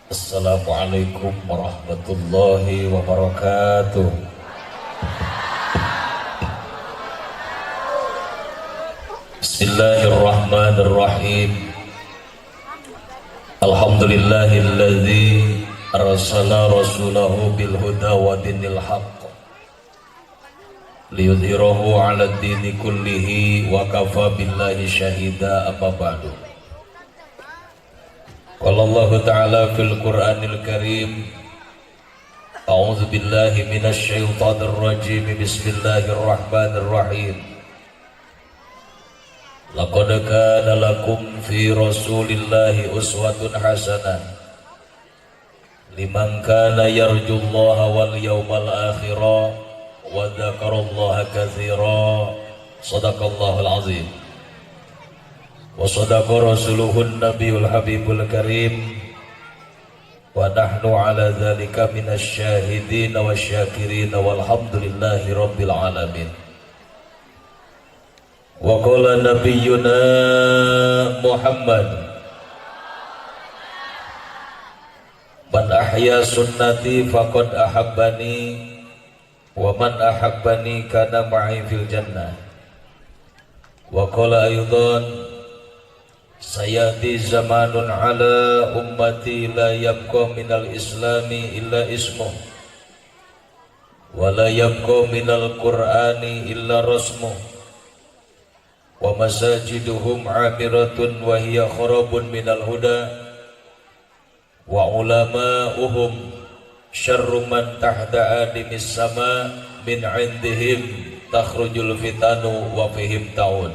Assalamualaikum warahmatullahi wabarakatuh. Bismillahirrahmanirrahim. Alhamdulillahilladzi arsala rasulahu bil huda wa dinil haqq liyudhhirahu 'ala dini kullihi wa kafa billahi syahida, amma ba'du. Qala Allah Ta'ala fil Qur'anil Karim, a'udzu billahi minasy syaithanir rajim, bismillahirrahmanirrahim. Laqad kana lakum fi rasulillahi uswatun hasanah liman kana yarjullaha wal yawmal akhir wa dzakarallaha katsira. Sadaqallahul azim. Wa sadaqa rasuluhun nabiyul habibul karim. Wa nahnu ala dzalika minasy syahidin wasyakirin walhamdulillahi rabbil alamin. Wa qala nabiyyuna Muhammad, man ahya sunnati faqad ahabbani wa man ahabbani kana ma'i fil jannah. Wa qala aidan, sayati zamanun ala ummati la yabqa minal islami illa ismuh wa la yabqa minal qur'ani illa rasmuh wa masajiduhum amiratun wa hiya kharabun minal huda wa ulama'uhum syarru man tahta adimis sama min indihim takhrujul fitanu wa fihim ta'ud.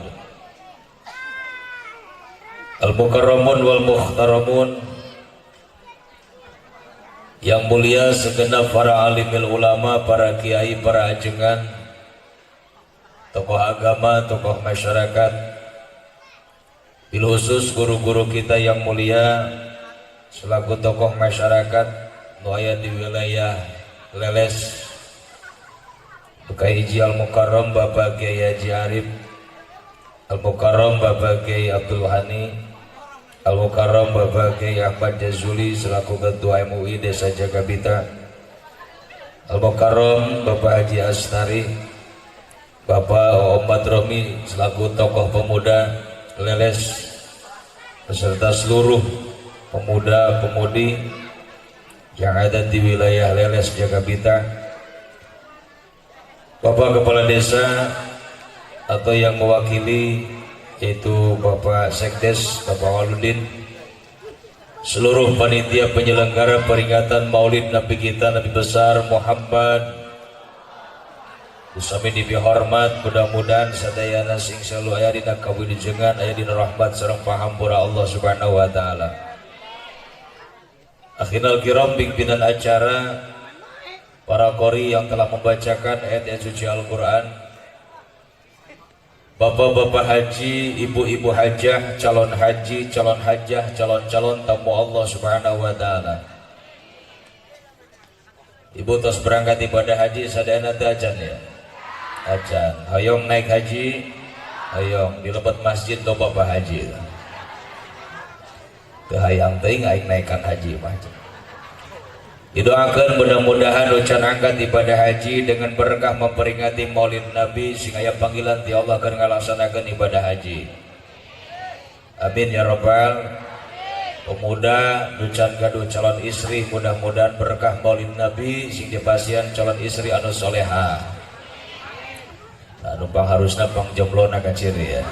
Al-mukarramun wal mukhtaramun, yang mulia segenap para alimil ulama, para kiai, para ajengan, tokoh agama, tokoh masyarakat, bil khusus guru-guru kita yang mulia selaku tokoh masyarakat nu aya di wilayah Leles, Bukai Al Mukarram Bapak Kiai Haji Arif, Al Mukarram Bapak Kiai Abdul Hani, Al Mukarram Bapak Kiai Ahmad Jazuli selaku Ketua MUI Desa Jagabita, Al Mukarram Bapak Haji Asnari, Bapak Omat Romi selaku tokoh pemuda Leles beserta seluruh pemuda-pemudi yang ada di wilayah Leles Jagabita, Bapak Kepala Desa atau yang mewakili yaitu Bapak Sekdes, Bapak Waludin, seluruh panitia penyelenggara peringatan Maulid Nabi kita Nabi besar Muhammad, sami dipihormat, mudah-mudahan sadayana sing selalu aya dina kawilujengan, aya dina rahmat sareng pahampura Allah Subhanahu wa taala. Akhinal kiram, pimpinan acara, para qori yang telah membacakan ayat-ayat suci Al-Qur'an, bapak-bapak haji, ibu-ibu hajah, calon haji, calon hajah, calon-calon tamu Allah Subhanahu wa taala. Ibu tos berangkat ibadah haji sadayana teh acan ya? Acan. Hoyong naik haji, hoyong di lebet masjid lo bapak haji. Teu hayang teuing aing naikkan haji mah. Didoakan mudah-mudahan ucan angkat ibadah haji dengan berkah memperingati Maulid Nabi sing aya panggilan ti Allah keur ngalaksanakeun ibadah haji. Amin ya rabbal. Pemuda nu can gaduh calon istri, mudah-mudahan berkah Maulid Nabi sing dipasihan calon istri anu soleha. Nah, numpang harusna pang jomblona kaciri ya.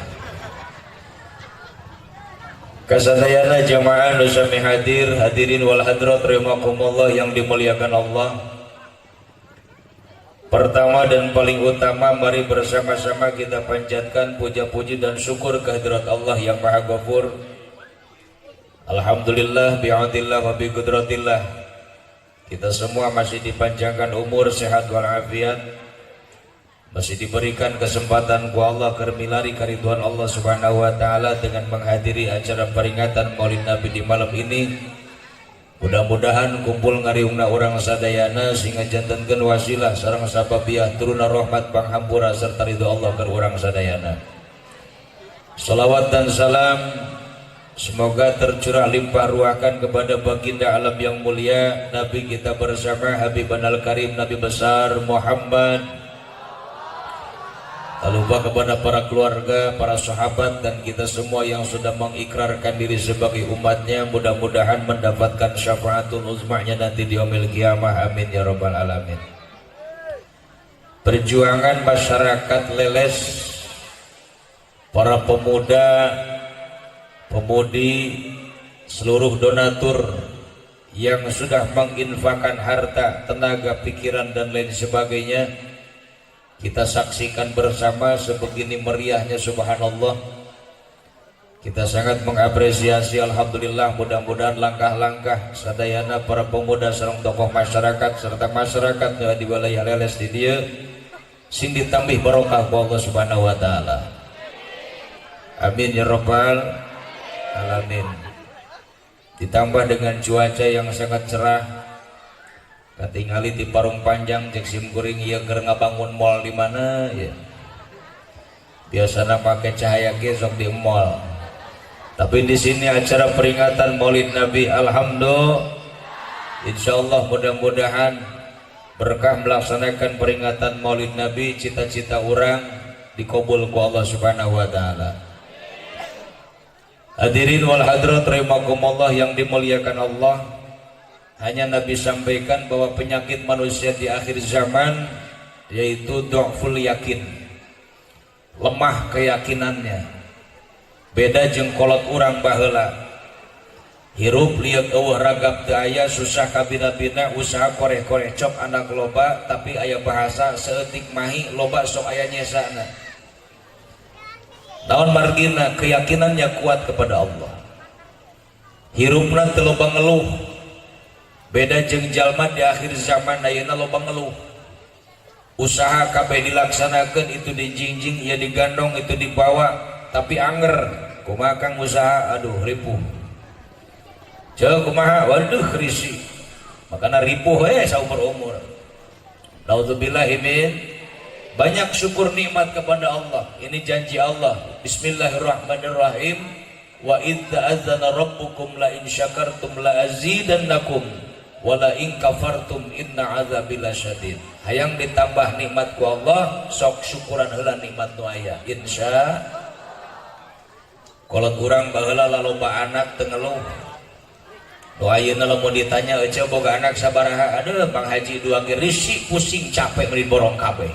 Kasadayana jamaah nu sami hadir, hadirin wal hadirat rahimakumullah yang dimuliakan Allah. Pertama dan paling utama, mari bersama-sama kita panjatkan puja-puji dan syukur kehadirat Allah yang Maha Ghafur. Alhamdulillah bi'adillah wa biqudratillah. Kita semua masih dipanjangkan umur, sehat walafiat. Masih diberikan kesempatan ku Allah keur milari kariduan Allah Subhanahu wa taala dengan menghadiri acara peringatan Maulid Nabi di malam ini. Mudah-mudahan kumpul ngariungna urang sadayana sing ngajantenkeun wasilah sareng sababiah turuna rahmat panghampura serta ridho Allah keur urang sadayana. Salawat dan salam Semoga tercurah limpah ruahkan kepada baginda alam yang mulia, Nabi kita bersama Habibana Al-Karim, Nabi besar Muhammad. Tak lupa kepada para keluarga, para sahabat, dan kita semua yang sudah mengikrarkan diri sebagai umatnya. Mudah-mudahan mendapatkan syafaatul uzmahnya nanti di yaumil kiamah. Amin ya rabbal alamin. Perjuangan masyarakat Leles, para pemuda, pemudi, seluruh donatur yang sudah menginfakkan harta, tenaga, pikiran, dan lain sebagainya, kita saksikan bersama sebegini meriahnya, subhanallah. Kita sangat mengapresiasi, alhamdulillah. Mudah-mudahan langkah-langkah sadayana para pemuda sareng tokoh masyarakat serta masyarakat yang di wilayah Leles di dieu sing ditambih barokah ku Allah Subhanahu wa taala. Amin ya rabbal alamin. Ditambah dengan cuaca yang sangat cerah, katingali di Parung Panjang cek sim kuring ieu keur ngabangun mall di mana ya. Biasana pakai cahaya ge sok di mall. Tapi di sini acara peringatan Maulid Nabi, alhamdulillah. Insyaallah mudah-mudahan berkah melaksanakan peringatan Maulid Nabi, cita-cita orang dikabul ku Allah Subhanahu wa taala. Hadirin wal hadirat rahimakumullah yang dimuliakan Allah, hanya Nabi sampaikan bahwa penyakit manusia di akhir zaman yaitu dha'ful yakin, lemah keyakinannya. Beda jeung kolot urang baheula, hirup lieuk eueuh ragap teu aya, susah kabina-bina, usaha koreh-koreh cok anak loba, tapi aya bahasa saeutik mahi loba sok aya nyesana. Naon margina? Keyakinannya kuat kepada Allah, hirupna teu loba ngeluh. Beda jeung jalma di akhir zaman ayeuna loba ngeluh, usaha kabeh dilaksanakeun, itu dijingjing, ieu digandong, itu dibawa, tapi anger. Kumaha kang usaha? Aduh ripuh. Ceuk kumaha? Waduh risi. Makana ripuh we saumur-umur. Naudzubillahi min. Banyak syukur nikmat kepada Allah. Ini janji Allah. Bismillahirrahmanirrahim. Wa idz ta'adzana rabbukum la in syakartum la azidannakum wa la in kafartum inna adzabi lasyadid. Hayang ditambah nikmat ku Allah, sok syukuran heula nikmat nu aya. Insya kolot urang baheula laloba anak teu ngeluh. Nu ayeuna lamun ditanya ece boga anak sabaraha? Aduh Bang Haji dua ge risih pusing capek meuni borong kabeh.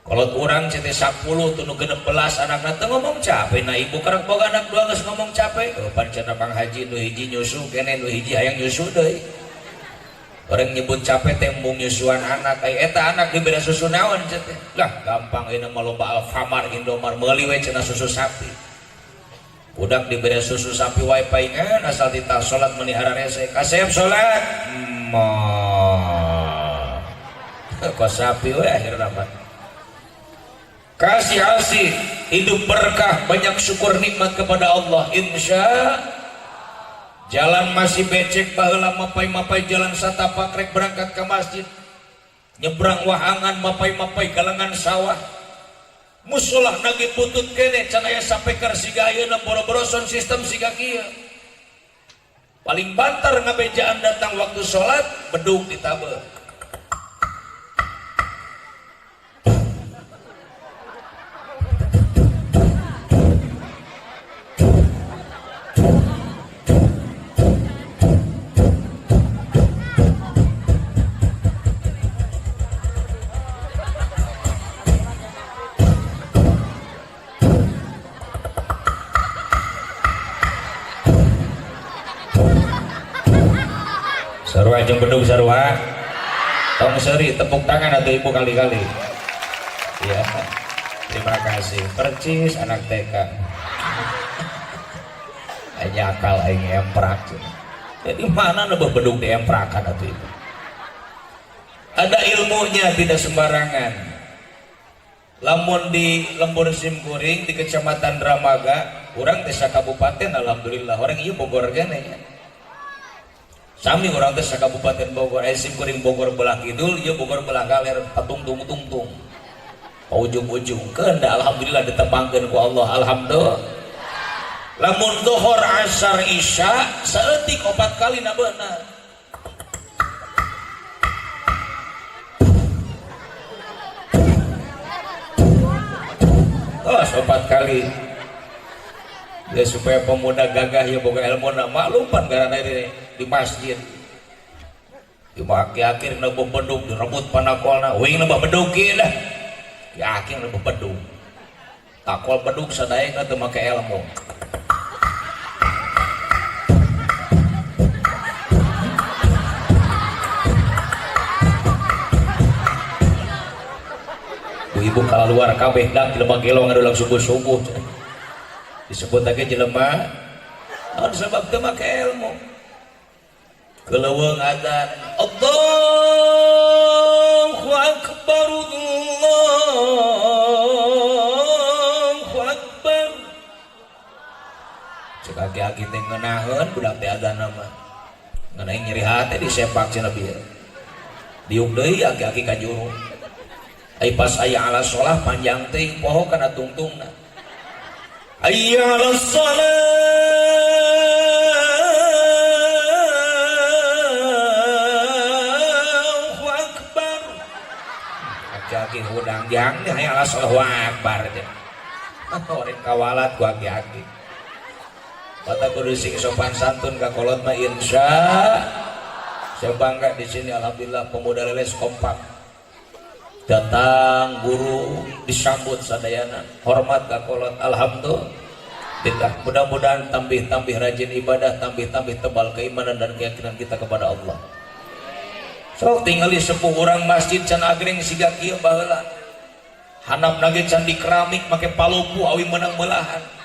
Kolot urang cete 10 tunu 16 anakna teu ngomong capek. Nah ibu karek boga anak dua geus ngomong capek. Oh, pancen Bang Haji nu hiji nyusu kene nu hiji hayang nyusu deui. Orang nyebut capek teh embung nyusuan anak, ai eta anak dibere susu naon cete? Lah gampang ayeuna mah loba Alfamart, Indomart, meuli we cenah susu sapi. Budak dibere susu sapi wae paingan asal titah salat meuni hararese. Kasep salat. Moh. Kok sapi we akhirna mah. Kasih asih, hidup berkah, banyak syukur nikmat kepada Allah. Insya jalan masih becek baheula mapai-mapai jalan satapak rek berangkat ke masjid, nyebrang wahangan mapai-mapai galengan sawah, musolah nagi butut kene can aya sapeker siga ayeuna, boro-boro sound system siga kieu. Paling banter ngabejaan datang waktu sholat bedug ditabeuh. Sarua jeung bedug sarua. Tong seuri tepuk tangan atau ibu kali-kali. Ya. Terima kasih. Percis anak TK. Hanya akal aing emprak. Jadi mana nu bedug diemprakan atuh ibu. Ada ilmunya, tidak sembarangan. Lamun di lembur simkuring di Kecamatan Dramaga, urang desa kabupaten alhamdulillah, orang ieu Bogor gene nya. Sami urang teh sakabupaten Bogor, simkuring Bogor belah kidul, ieu Bogor belah kaler, patung tung tung tung. Ujung-ujung keun da alhamdulillah ditepangkeun ku Allah, alhamdulillah. Lamun zuhur, asar, isya saeutik 4 kali nabeuna. Tos 4 kali. Ya supaya pemuda gagah ya boga ilmuna, maklumpan karena ini di masjid. Di akhir nebah bedug direbut panakolna, wing nebah bedug kieu dah. Di akhir nebah bedug. Takol bedug sadaeng teu make ilmu. Ibu kalau luar kabeh dak jelema gelong ngadulang subuh-subuh. Disebut lagi jelema naon sebab teu make ilmu. Keleuweung adzan Allahu akbar Allahu akbar. Cek aki-aki teh ngeunaheun budak teh adzan mah. Ngeunaheun nyeri hate disepak cenah bieu. Diuk deui aki-aki ka juru. Ai pas aya ala sholah panjang teuing poho kana tungtungna. Hayya 'alas shalah akbar. Aki-aki hudang jang nih hayya 'alas shalah akbar teh. Orang kawalat ku aki-aki. Mata kudu sing sopan santun ka kolot mah insya. Saya bangga di sini alhamdulillah pemuda Leles kompak. Datang guru disambut sadayana, hormat ka kolot, alhamdulillah. Mudah-mudahan tambih-tambih rajin ibadah, tambih-tambih tebal keimanan dan keyakinan kita kepada Allah. Sok tingali sepuh urang masjid can agreng siga kieu baheula. Handap nage can di keramik make palupu awi meunang meulahan.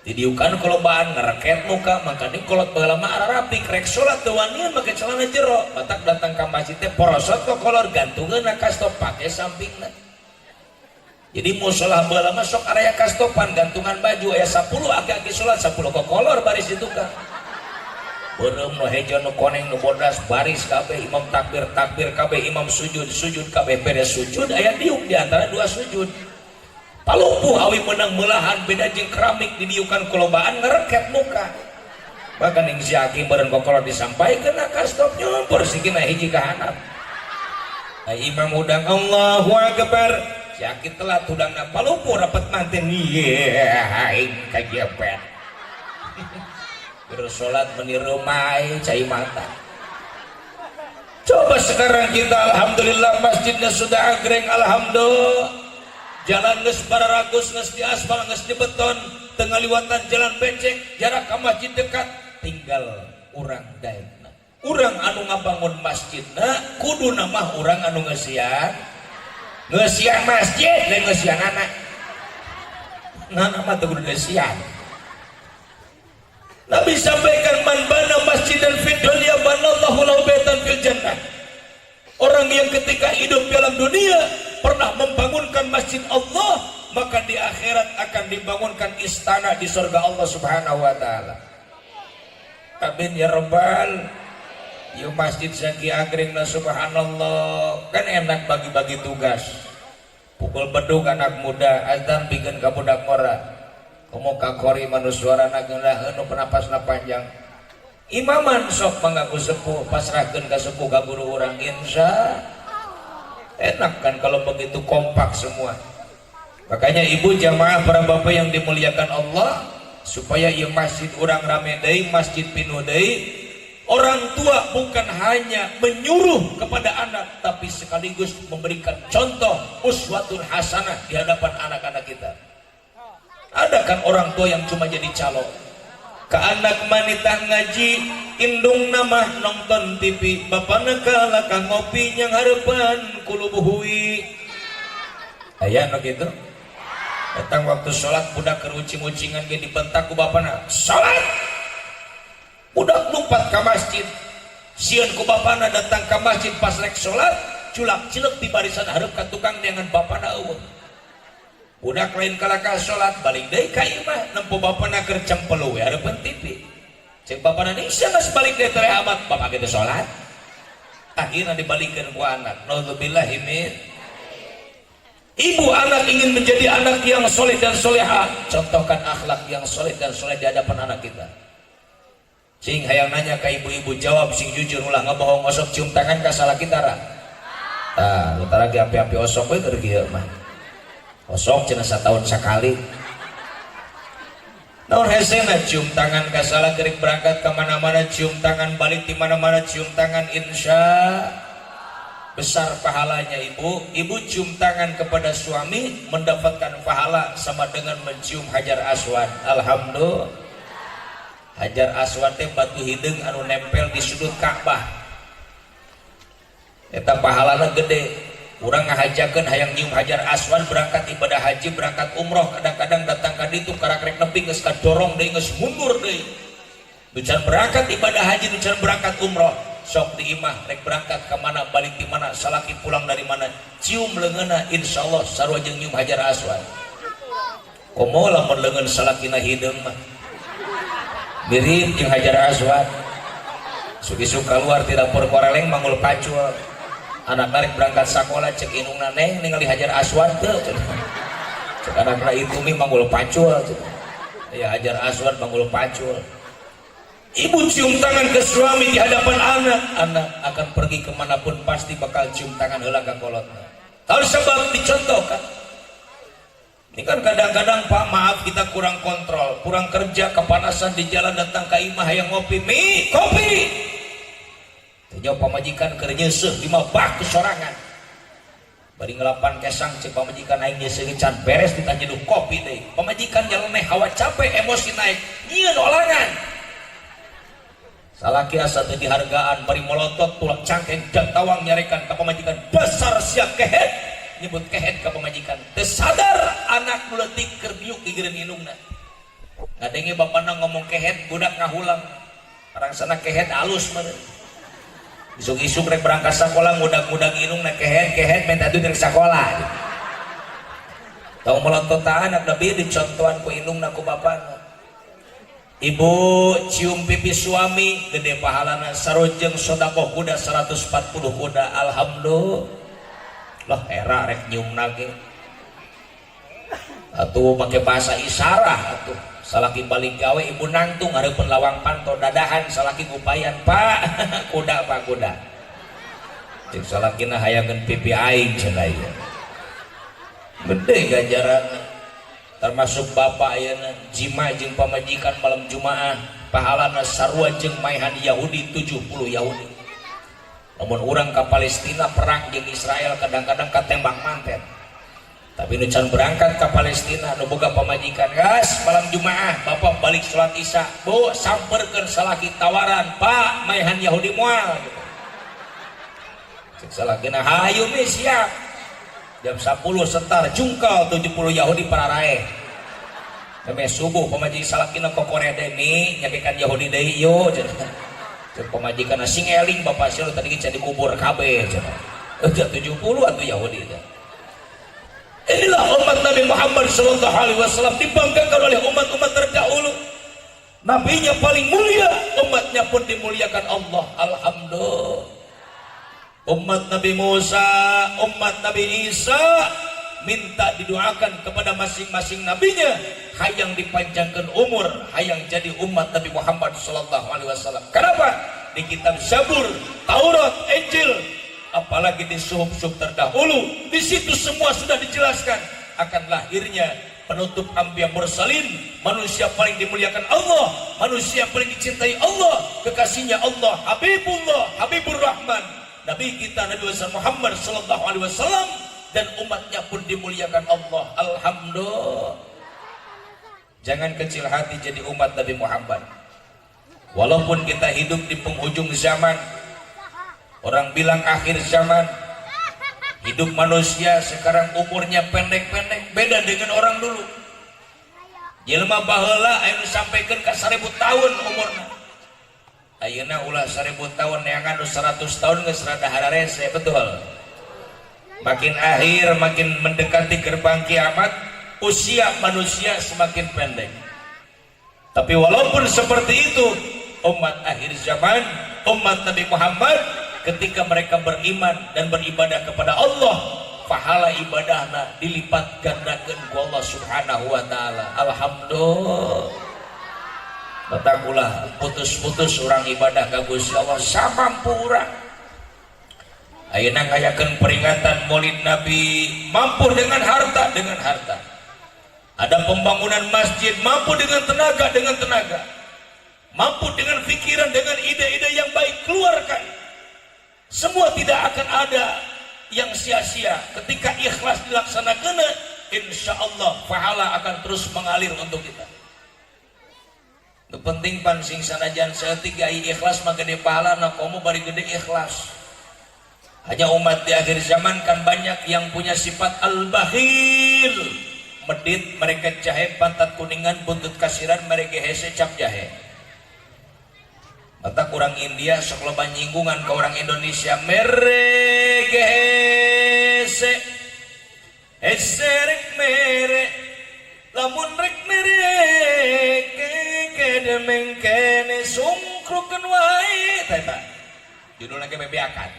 Didiukan kolobaan ngereket muka, makanya kolot baheula mah ararapi rek salat teu wanian make celana jero. Batak datang ka masjid teh porosot ke kolor gantungeun kastop pake sampingna. Jadi musola baheula mah sok area kastopan gantungan baju aya 10 aki-aki salat 10 kokolor baris di tukang. Beureum nu hejo nu koneng nu bodas baris kabeh imam takbir takbir kabeh imam sujud sujud kabeh beres sujud aya diuk di antara dua sujud. Palupuh awi menang melahan beda jeung keramik didiukan kolobaan ngereket muka. Bahkan yang si aki meureun kokolor disampaikeun ka stop nyompor sikina hiji ka handap. Ai imam udang Allahu akbar. Si aki telat udangna palupuh rapet manten ieu aing kajepet. Keur salat meni reumai cai mata. Coba sekarang kita alhamdulillah masjidnya sudah agreng alhamdulillah. Jalan geus bararagus geus di aspal geus di beton, teu ngaliwatan jalan becek, jarak ka masjid dekat, tinggal urang daekna. Urang anu ngabangun masjidna kuduna mah urang anu ngeusian. Ngeusian masjid lain ngeusian anak. Nana mah teu kudu ngeusian. Nabi sampaikan man bana masjidan fid dunya banallahu lahu baitan fil jannah. Orang yang ketika hidup dalam dunia pernah membangunkan masjid Allah, maka di akhirat akan dibangunkan istana di surga Allah Subhanahu wa taala. Amin ya rabbal. Yuk masjid saking agrengna subhanallah, kan enak bagi-bagi tugas. Pukul bedug anak muda, azan bikin ka budak ngora. Komo kakori manusuarana geunaheun nu penapasna panjang. Imaman sok mengaku sepuh, pasrahkeun ka sepuh ka guru urang insya. Enak kan kalau begitu kompak semua. Makanya ibu jamaah para bapak yang dimuliakan Allah, supaya ieu masjid urang rame deui, masjid pinuh deui, orang tua bukan hanya menyuruh kepada anak, tapi sekaligus memberikan contoh uswatun hasanah di hadapan anak-anak kita. Ada kan orang tua yang cuma jadi calon. Ke anak manita ngaji, indung nama nonton TV, bapana kalah ka ngopi nyang harapan kulubuhui. Aya nu kitu? Datang waktu sholat budak keur ucing-ucingan ge dibentak ku bapana. Sholat. Budak lompat ka masjid. Sieun ku bapana datang ka masjid pas rek sholat, culak cilek di barisan hareup ka tukang neangan bapana eueuh. Budak lain kalakah sholat balik deui ka imah nempo bapana keur cempelu we hareupeun TV. Cek bapana nih sia geus balik deui teh amat bapak ge teh sholat. Akhirna dibalikeun ku anak. Nauzubillahi min. Ibu, anak ingin menjadi anak yang soleh dan soleha, contohkan akhlak yang soleh dan soleh di hadapan anak kita. Sing hayang nanya ke ibu-ibu, jawab sing jujur, ulah ngebohong. Osok cium tangan ka salaki tara? Tah, nu tara ge api-api osok we keur kieu mah. Osok cenah satahun sakali. Naon hesena cium tangan ka salaki? Rek berangkat ke mana-mana cium tangan, balik di mana-mana cium tangan, insya besar pahalanya. Ibu, ibu cium tangan kepada suami mendapatkan pahala sama dengan mencium hajar aswad. Alhamdulillah. Hajar aswad teh batu hideung anu nempel di sudut Ka'bah. Eta pahalana gede. Urang ngahajakeun hayang nyium hajar aswad, berangkat ibadah haji, berangkat umroh, kadang-kadang datang ka ditu karak rek nepi geus kadorong deui, geus mundur deui. Nu can berangkat ibadah haji, nu can berangkat umroh, sok di imah, rek berangkat ke mana, balik di mana, salaki pulang dari mana, cium leungeunna, insyaallah sarua jeung nyium hajar aswad. Komo lamun leungeun salakina hideung mah mirip jeung hajar aswad. Isuk-isuk keluar ti dapur koreleng manggul pacul. Anak rek berangkat sekolah, cek indungna, "Neng, ningali hajar aswad teu?" Cek anakna, "Itu mi manggul pacul." Ya, hajar aswad manggul pacul. Ibu cium tangan ke suami di hadapan anak, anak akan pergi kemanapun pasti bakal cium tangan heula ka kolotna. Tahu sebab dicontohkan. Ini kan kadang-kadang, Pak, maaf, kita kurang kontrol, kurang kerja, kepanasan di jalan, datang ke imah yang ngopi, "Mi, kopi." Teu pamajikan keur nyeuseuh lima bak sorangan. Bari ngelapan kesang, cek pamajikan, "Aing nyeuseuh can beres ditanya kopi deui." Pamajikan nyeleneh, hawa capek, emosi naik, nyieun olangan. Salaki asa teu dihargaan, bari molotot tulak cangkeng jantawang nyarekan ka pamajikan, "Dasar sia kehed," nyebut kehed ka pamajikan. Teu sadar anak nu leutik keur diuk gigireun indungna. Ngadenge bapana ngomong kehed, budak ngahulang. Sana kehed alus meureun. Isuk-isuk rek berangkat sekolah ngudag-ngudag indungna, "Kehed, kehed," minta duit rek sekolah. Tong melotot anak, lebih dicontohan ku indungna, ku bapana. Ibu cium pipi suami gede pahalana sarua jeung sodakoh kuda, 140 kuda. Alhamdulillah. Lah, era rek nyium nage atuh make bahasa isyarat atuh. Salaki balik gawe, ibu nangtung hareupeun lawang panto, dadahan salaki gupayan, "Pak, kuda, Pak, kuda." Cek salakina, "Hayangeun pipi aing," cenah ieu. Gede ganjaran. Termasuk bapak ayeuna jima jeung pamajikan malam Jumaah, pahalana sarua jeung maehan Yahudi 70 Yahudi. Namun orang ke Palestina perang jeung Israel kadang-kadang katembak manten, tapi nu can berangkat ke Palestina, nu boga pamajikan, gas malam Jumaah bapak balik sholat Isya, "Bu," samperkeun salaki, tawaran, "Pak, maehan Yahudi moal?" Gitu. Cek salakina, "Hayu mi, siap." Jam 10 setar jungkal 70 Yahudi pararaeh. Sampai subuh pamajikan salakina kokorede nih nyakikan Yahudi deui yo. Cek pamajikan, "Sing eling bapak sia tadi can dikubur kabeh," cenah. Udah 70 atuh Yahudi teh. Inilah umat Nabi Muhammad sallallahu alaihi wasallam dibanggakan oleh umat-umat terdahulu. Nabinya paling mulia, umatnya pun dimuliakan Allah. Alhamdulillah. Umat Nabi Musa, umat Nabi Isa minta didoakan kepada masing-masing nabinya, hayang dipanjangkan umur, hayang jadi umat Nabi Muhammad sallallahu alaihi wasallam. Kenapa? Di kitab Zabur, Taurat, Injil, apalagi di suhuf-suhuf terdahulu, di situ semua sudah dijelaskan akan lahirnya penutup Anbiya Mursalin, manusia paling dimuliakan Allah, manusia paling dicintai Allah, kekasihnya Allah, Habibullah, Habibur Rahman, Nabi kita Nabi Muhammad sallallahu alaihi wasallam, dan umatnya pun dimuliakan Allah. Alhamdulillah. Jangan kecil hati jadi umat Nabi Muhammad. Walaupun kita hidup di penghujung zaman, orang bilang akhir zaman, hidup manusia sekarang umurnya pendek-pendek, beda dengan orang dulu. Jelema baheula aya nu sampaikan ka 1000 tahun umurna. Ayeuna ulah 1000 tahun, neangan nu 100 tahun geus rada hararese, betul. Makin akhir, makin mendekati gerbang kiamat, usia manusia semakin pendek. Tapi walaupun seperti itu, umat akhir zaman, umat Nabi Muhammad, ketika mereka beriman dan beribadah kepada Allah, pahala ibadahna dilipat gandakeun ku Allah Subhanahu wa taala. Alhamdulillah. Matak ulah putus-putus urang ibadah ka Gusti Allah samampu urang. Ayeuna ngayakeun peringatan Maulid Nabi, mampu dengan harta, dengan harta. Ada pembangunan masjid, mampu dengan tenaga, dengan tenaga. Mampu dengan pikiran, dengan ide-ide yang baik, keluarkan. Semua tidak akan ada yang sia-sia. Ketika ikhlas dilaksanakan, insya Allah pahala akan terus mengalir untuk kita. Nu penting pan sing sanajan saeutik ai ikhlas mah gede pahala, na komo bari gede ikhlas. Hanya umat di akhir zaman kan banyak yang punya sifat al-bakhil. Medit mereka jahe, pantat kuningan, buntut kasiran, mereka hese cap jahe. Mata kurang India sok loba nyinggungan ke orang Indonesia, mereka hese hese rek mere, lamun rek mere kede mengkene sungkrukeun wae. Tah, eta judulna ge bebeakan.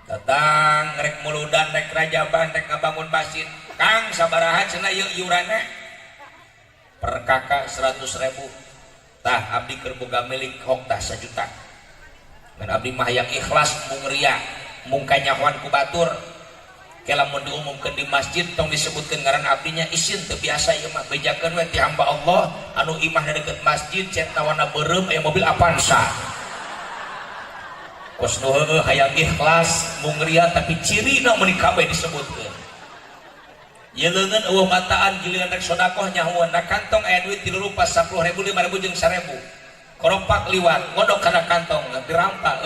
Datang rek muludan, rek rajaban, rek ngabangun masjid. Kang, sabaraha cenah ieu iuranna? Per KK 100.000. Tah, abdi keur boga milik hok tah 1 juta. Dan abdi mah yang ikhlas, mung ria, mung kanyahoan ku batur. Ke lamun diumumkeun di masjid tong disebutkeun ngaran abdinya, isin, teu biasa ieu mah. Bejakeun we ti hamba Allah anu imahna deket masjid, cetna warna beureum, aya mobil Avanza. Kos nu heueuh hayang ikhlas mung ria, tapi cirina meuni kabeh disebutkeun. Ieu leungeun eueuh mataan, giliran rek sedekah nyahoeun na kantong aya duit tilu rupa, 10.000, 5.000 jeung 1.000. Koropak liwat ngodok kana kantong, dirampa,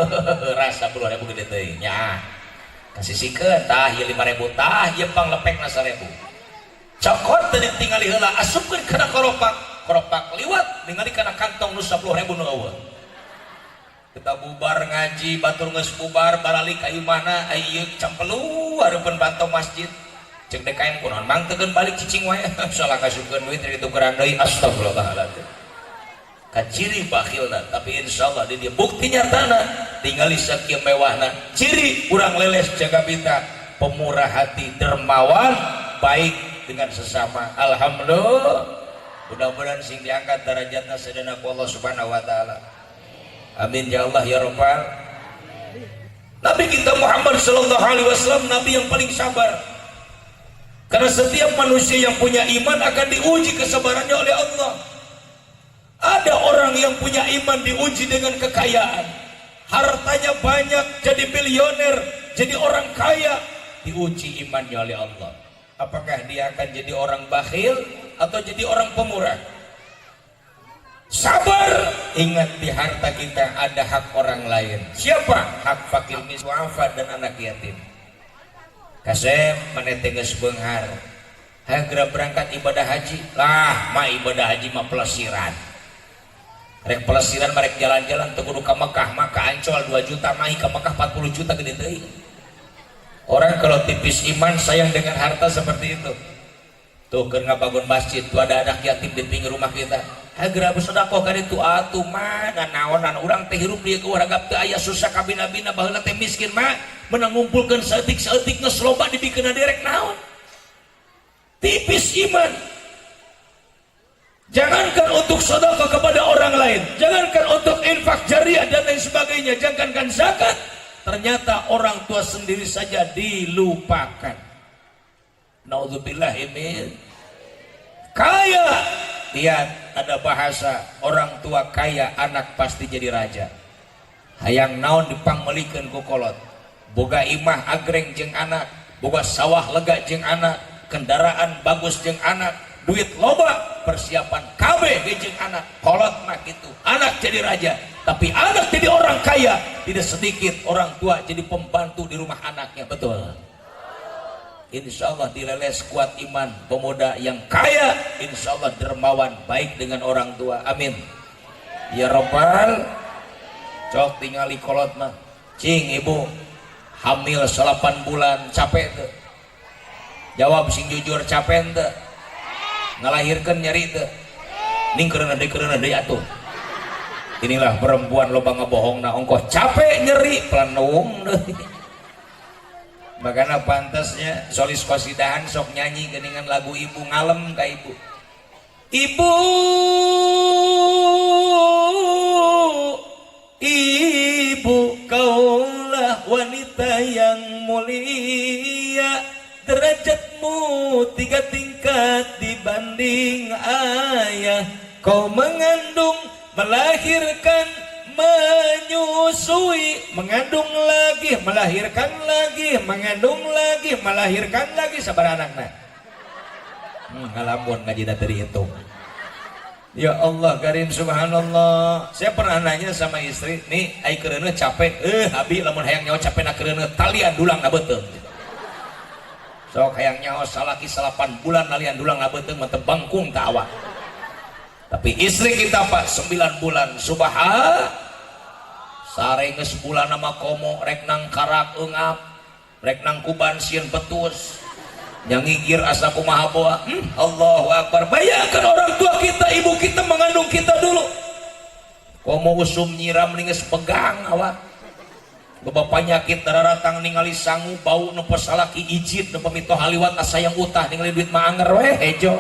rasa 10.000 gede teuing nya. Kasisikeun tah ieu 5.000, tah ieu panglepekna 1.000. Cokot teu ditingali heula, asupkeun kana koropak. Koropak liwat ningali kana kantong nu 10.000 nu eueuh. Kita bubar ngaji, batur geus bubar baralik ka imahna, ai ieu campelu hareupeun bantong masjid. Cek DKM, kunaon Mang teu balik, cicing wae? Salah kasupkeun duit ditukeran deui. Astagfirullahaladzim. Kaciri bakhilna, tapi insyaallah di dia bukti nyatana tingali sakieu mewahna. Ciri urang Leles Jagabita pemurah hati, dermawan, baik dengan sesama. Alhamdulillah, mudah-mudahan sing diangkat derajatna sadayana ku Allah Subhanahu wa taala. Amin ya Allah ya rabbal. Nabi kita Muhammad sallallahu alaihi wasallam nabi yang paling sabar. Karena setiap manusia yang punya iman akan diuji kesabarannya oleh Allah. Ada orang yang punya iman diuji dengan kekayaan. Hartanya banyak, jadi milioner, jadi orang kaya, diuji imannya oleh Allah. Apakah dia akan jadi orang bakhil atau jadi orang pemurah? Sabar, ingat di harta kita ada hak orang lain. Siapa? Hak fakir miskin dan anak yatim. Kasep, maneh teh geus beunghar. Hayang geura berangkat ibadah haji. Lah, mah ibadah haji mah pelesiran. Rek pelesiran merek jalan-jalan teu kudu ka Mekah, maka Ancol 2 juta mahi, ka Mekah 40 juta gede teuing. Orang kalau tipis iman sayang dengan harta seperti itu. Tuh keur ngabangun masjid tuh ada anak yatim di pinggir rumah kita. Hayu geura bersedekah ka ditu atuh mah, naonan urang teh hirup di waragap teu aya susah kabina-bina, baheula teh miskin mah menang ngumpulkeun saeutik-saeutik geus loba dibikeun derek naon. Tipis iman. Jangankan untuk sedekah kepada orang lain, jangankan untuk infak jariah dan lain sebagainya, jangankan zakat, ternyata orang tua sendiri saja dilupakan. Naudzubillah min. Kaya, lihat ada bahasa orang tua kaya, anak pasti jadi raja. Hayang naon dipangmelikeun ku kolot. Boga imah agreng jeung anak, boga sawah lega jeung anak, kendaraan bagus jeung anak, duit loba, persiapan kabeh jeung anak. Kolot mah gitu, anak jadi raja, tapi anak jadi orang kaya tidak sedikit orang tua jadi pembantu di rumah anaknya. Betul. Insya Allah dileles kuat iman, pemuda yang kaya insya Allah dermawan, baik dengan orang tua. Amin ya robbal. Cok tingali kolot mah. Cing, ibu hamil 8 bulan capek tuh? Jawab sing jujur, capek tuh? Ngalahirkan nyeri tuh? Ning karena deui, karena deui atuh. Inilah perempuan loba ngebohong. Nah, ongkoh capek nyeri pelanung deui. Makanya pantasnya solis kosidahan sok nyanyi geningan lagu ibu, ngalem ka ibu. Ibu, ibu, kaulah wanita yang mulia, derajatmu tiga tingkat dibanding ayah. Kau mengandung, melahirkan, menyusui, mengandung lagi, melahirkan lagi, mengandung lagi, melahirkan lagi. Sabar anakna. Ngalamun ngaji dari itu. Ya Allah karim, subhanallah. Saya pernah nanya sama istri, nih ai keureuneuh capek? Eh, abi lamun hayang nyaho capek na keureuneuh, talian dulang na beuteung. Sok hayang nyaho salaki 8 bulan nalian dulang na beuteung mah bangkung ta awak. Tapi istri kita, Pak, 9 bulan, subhan. Sare geus bulan nama komo rek nang karak eungap, rek nang kuban sieun petus. Yang ngigir asa kumaha boa. Allahu Akbar. Bayangkan orang tua kita, ibu kita mengandung kita dulu. Komo usum nyiram geus pegang awak. Loba penyakit daratang, ningali sangu bau nu salaki ijid nu pamito haliwat asa yang utah, ningali duit mah anger we hejo.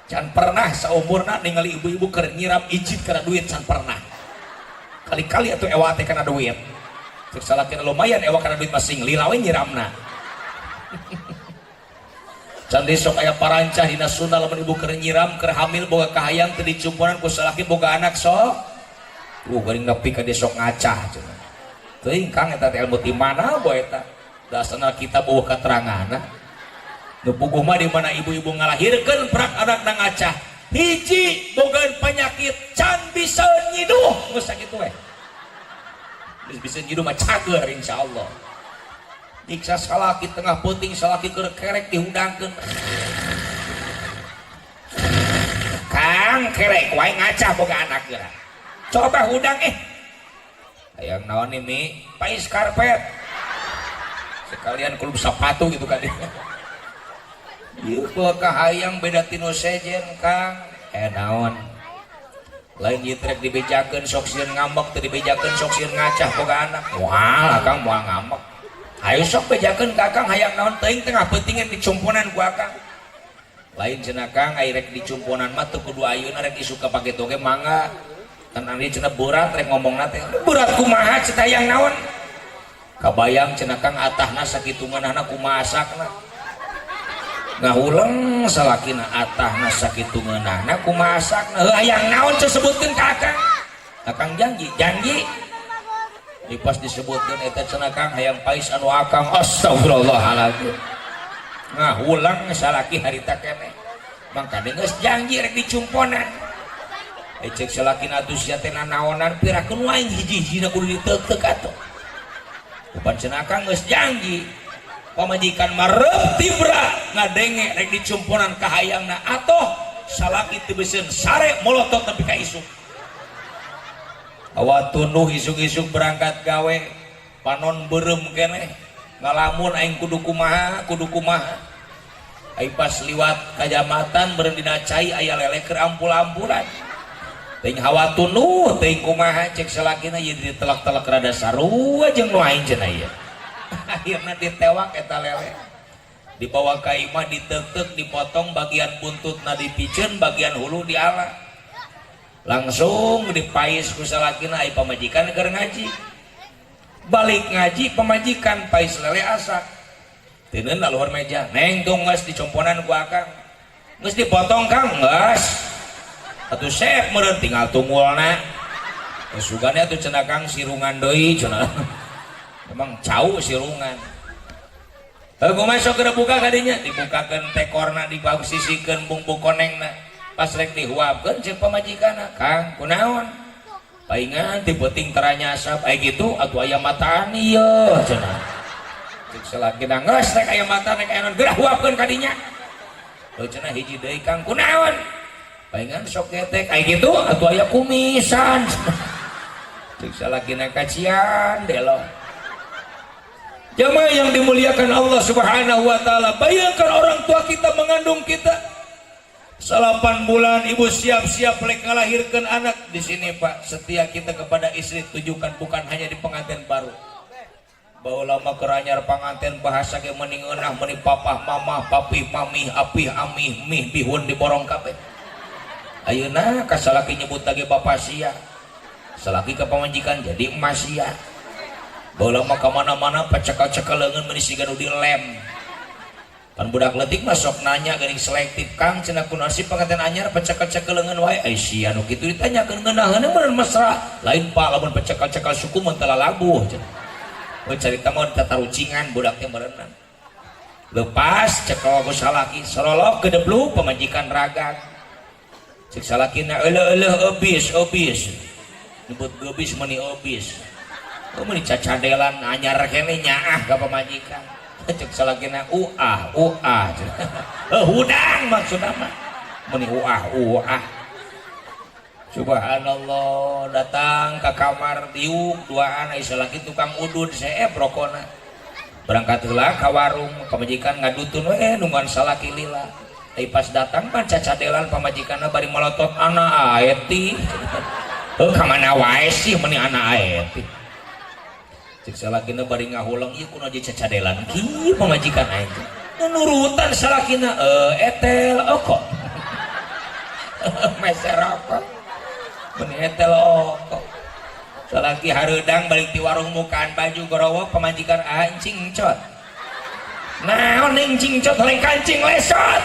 Can pernah saumurna ningali ibu-ibu keur nyiram ijid karena duit, can pernah. Kali-kali atuh ewa teh kana duit. Cek salakina lumayan ewa kana duit masing lila we nyiramna. Can sok aya parancah dina sunnah, lamun ibu keur nyiram, keur hamil, boga kahayang teu dicumponan ku salaki, boga anak sok. Geuning nepi ka dia sok ngacah cenah. Teuing Kang, eta teh ilmu ti mana boe eta? Dasarna kita bawa keterangan. Nu puguh mah di mana ibu-ibu ngalahirkeun prak anakna ngacah. Hiji, boga penyakit can bisa nyiduh, geus sakitu we. Geus bisa nyiduh mah cager insyaallah. Nyiksa salaki tengah peuting, salaki keur kerek dihudangkeun. Kang, kerek wae ngacah boga anak geura. Coba hudang eh. Hayang naon nih, Mi? Pais karpet. Sekalian klub sepatu gitu kan. Ieu kahayang beda tinu sejen, Kang. Eh, naon? Lain ieu rek dibejakeun sok sieun ngambek, teu dibejakeun sok sieun ngacah boga anak. Moal, Kang, moal ngambek. Ayo sok bejakeun ka Akang, hayang naon teuing tengah peuting dicumponan ku Akang. Lain cenah Kang, ai rek dicumponan mah teu kudu ayeuna, rek isuk ka pageto ge mangga. Kan andi cenah berat rek ngomongna teh. Berat kumaha cenah, hayang naon? Kabayang cenah Kang atahna sakitu ngeunahna, kumaha asakna. Ngahuleng salakina, atahna sakitu ngeunahna kumaha asakna. Heuh, hayang naon cenah, sebutkeun ka Akang. Akang janji, janji. Di pas disebutkeun eta cenah Kang, hayang pais anu Akang, astagfirullahaladzim. Ngahulang salaki harita keneh. Mangkane geus janji rek dicumponan. Eh, cek salakina atuh sia teh nanaonan, pirakeun wae hiji-hijina kudu diteuk-teuk atuh. Upan cenah Akang geus janji. Pamajikan mareup tibra ngadenge rek dicumponan kahayangna, atoh salaki teu beuseun sare, molotot nepi ka isuk. Hawa tunduh, isuk-isuk berangkat gawe, panon beureum keneh, ngalamun, aing kudu kumaha, kudu kumaha. Aing pas liwat kajamatan beureum dina cai aya lele keur ampul-ampulan. Teuing hawa tunduh, teuing kumaha, cek salakina ieu ditelak-telak rada sarua jeung nu aing cenah ieu. Akhirna ditewak eta lele. Dibawa ka imah, diteuk-teuk, dipotong bagian buntutna dipiceun, bagian hulu diala. Langsung dipais ku salakina, ai pamajikan keur ngaji. Balik ngaji pamajikan, pais lele asak. Teuneun luhur meja, "Neng, tuh geus dicomponan ku Akang." "Geus dipotong, Kang?" "Geus." "Atuh sep meureun tinggal tunggulna." "Sugane atuh cenah Kang sirungan deui cenah." Emang cau sirungan. Heuh, kumaha sok keur buka kadinya, dibukakeun tekorna, dipausisikeun bumbu konengna. Pas rek dihuapkeun cek pamajikanna, "Kang, kunaon?" "Paingan ti peuting teranyasap." "Ai kitu atuh aya mataan ieu cenah." Cek salakina, "Geus rek aya mataan rek aya naon, geura huapkeun kadinya." "Heuh cenah hiji deui Kang." "Kunaon?" "Paingan sok getek." "Ai kitu atuh aya kumisan." Cek salakina, "Kacian delo." Jamaah yang dimuliakan Allah Subhanahu wa taala, bayangkan orang tua kita mengandung kita 8 bulan, ibu siap-siap rek ngalahirkan anak. Di sini, Pak, setia kita kepada istri tujukan bukan hanya di pengantin baru. Baheula mah keur anyar panganten bahasa ge meuni ngeunah, meuni papah mamah, papih mamih, apih amih, mih bihun diborong kabeh. Ayeuna ka salaki nyebut lagi bapak sia, salaki ka pamajikan jadi emas sia. Baheula mah ka mana-mana pacekal-cekal leungeun meuni siga nu dilem. Pan budak leutik mah sok nanya geuning selektif, Kang cenah kunaon sih panganten anyar pacekal-cekal leungeun wae. Ai sia nu kitu ditanyakeun ngeunaheun meureun mesra. Lain Pak, lamun pacekal-cekal suku mun teu lalabuh cenah. Oh carita mah tatarucingan budak teh meureunna. Lepas cekel ku salaki sorolok gedebluk pamajikan ragag. Cek salakina euleuh-euleuh eubis eubis. Nyebut geubis meuni eubis. Oh meuni cacadelan anyar keneh nyaah ka pamajikan. Cek salakina uah uah. Heuh hudang maksudna mah. Meuni uah uah. Subhanallah, datang ke kamar diuk duaan ai salaki tukang udud seep rokona. Berangkat heula ka warung, pamajikan ngadutun we nungguan salaki lila. Tapi pas datang mah cacadelan pamajikanna bari melotot ana aeti. Heuh ka mana wae sih meuni ana aeti. Cek salakina bari ngahuleng ieu kunaon jadi cacadelan kieu pamajikan aing teh. Nurutan salakina etel okok. Meser rokok. Meuni etel okok. Salaki hareudang balik ti warung mukaan baju gorowok pamajikan anjing cot. Naon ning cot lain kancing lesot.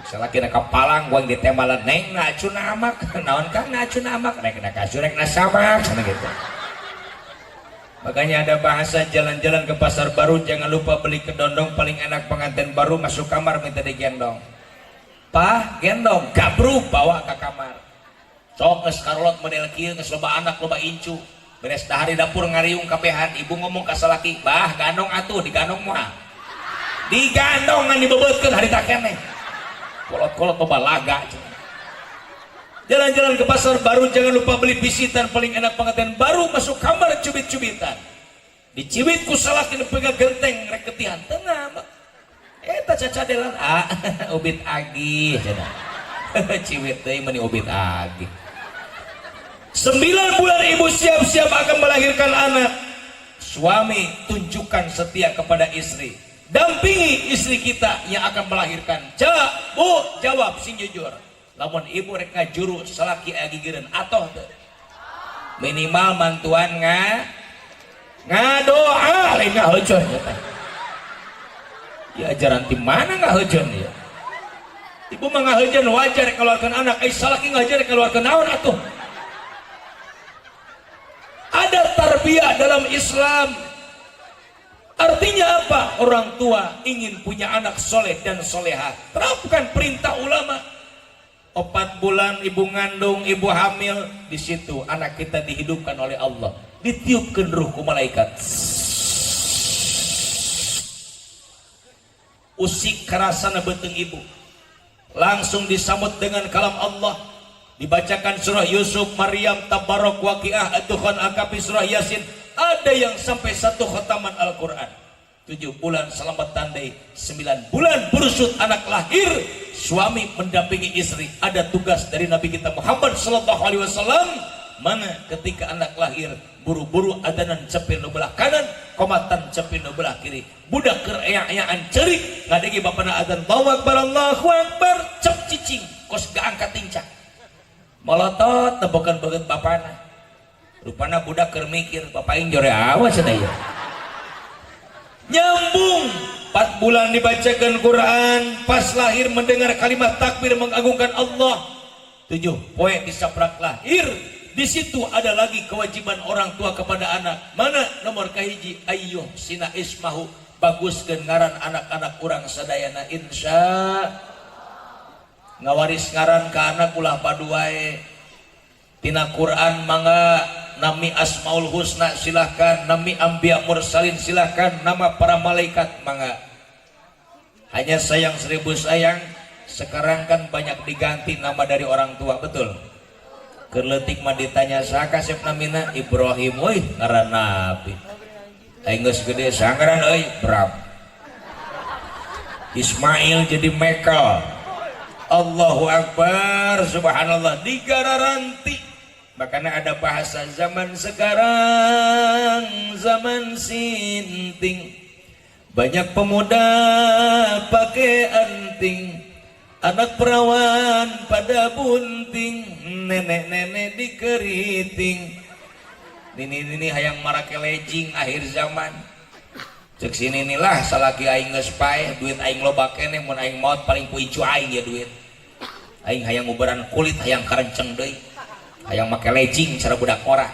Salaki na kapalang gua ditembalan neng nacun amak naon kang nacun amak rek na kasur rek na samak sana gitu. Makanya ada bahasa jalan-jalan ke pasar baru jangan lupa beli kedondong, paling enak pengantin baru masuk kamar minta digendong. Pah gendong gabruk bawa ke kamar. Sok geus karolot model kieu geus loba anak loba incu. Beres dahar di dapur ngariung kabehan ibu ngomong ka salaki, "Bah gandong atuh digandong moal." Digandong ngan dibebeutkeun harita keneh. Kolot-kolot loba laga. Jalan-jalan ke pasar baru jangan lupa beli pisitan, paling enak pengantin baru masuk kamar cubit-cubitan. Diciwit ku salaki nu pegang genteng rek ketihan tengah. Eta cacadelan ah ubit agih cenah. Ciwit deui meuni ubit agih. 9 bulan ibu siap-siap akan melahirkan anak. Suami tunjukkan setia kepada istri. Dampingi istri kita yang akan melahirkan. Cak, bu, jawab sing jujur. Lamun ibu rek ngajuru salaki aya gigireun atoh teu? Minimal mantuan ngadoa lain ngaheujeun eta. Ya ajaran ti mana ngaheujeun ya? Ibu mah ngaheujeun wajar rek keluarkan anak, ai salaki ngaheujeun rek keluarkan naon atuh? Ada tarbiyah dalam Islam. Artinya apa? Orang tua ingin punya anak soleh dan soleha. Terapkan perintah ulama. 4 bulan ibu ngandung, ibu hamil, di situ anak kita dihidupkan oleh Allah. Ditiupkan ruh ku malaikat. Usik kerasana beuteung ibu. Langsung disambut dengan kalam Allah. Dibacakan surah Yusuf, Maryam, Tabarok, Waqiah, Ad-Dukhan, Al-Kahfi, surah Yasin. Ada yang sampai 1 khataman Al-Quran. 7 bulan selamat tandai, 9 bulan bersut anak lahir, suami mendampingi istri. Ada tugas dari Nabi kita Muhammad sallallahu alaihi wasallam, mana ketika anak lahir buru-buru adanan cepil nu belah kanan, komatan cepil nu belah kiri. Budak keur ea-eaan ceurik ngadegi bapana adzan Allahu Akbar Allahu Akbar, cep cicing kos gaangkat lincah. Molotot tebokan beungeut bapana. Rupana budak keur mikir, bapak aing jore awas cenah ieu. Nyambung 4 bulan dibacakan Quran, pas lahir mendengar kalimat takbir mengagungkan Allah. 7 poe disaprak lahir, di situ ada lagi kewajiban orang tua kepada anak. Mana nomor kahiji ayyuh sina ismahu, baguskeun ngaran anak-anak urang sadayana insya. Ngawaris ngaran ka anak ulah padu wae. Tina Quran mangga nami Asmaul Husna silahkan, nami Anbiya Mursalin silahkan, nama para malaikat mangga. Hanya sayang seribu sayang, sekarang kan banyak diganti nama dari orang tua, betul? Keur leutik mah ditanya saha kasep namina Ibrahim euy ngaran nabi. Aing geus gede saha ngaran euy Bram. Ismail jadi Michael. Allahu Akbar subhanallah digararanti. Makanya ada bahasa zaman sekarang, zaman sinting, banyak pemuda pakai anting, anak perawan pada bunting, nenek-nenek dikeriting, nini-nini hayang marake legging. Akhir zaman, cek sini inilah, salaki aing geus paeh, duit aing loba keneh, mun aing maot paling ku incu aing ya duit. Aing hayang ngubaran kulit, hayang karenceng deui, hayang make legging cara budak ora.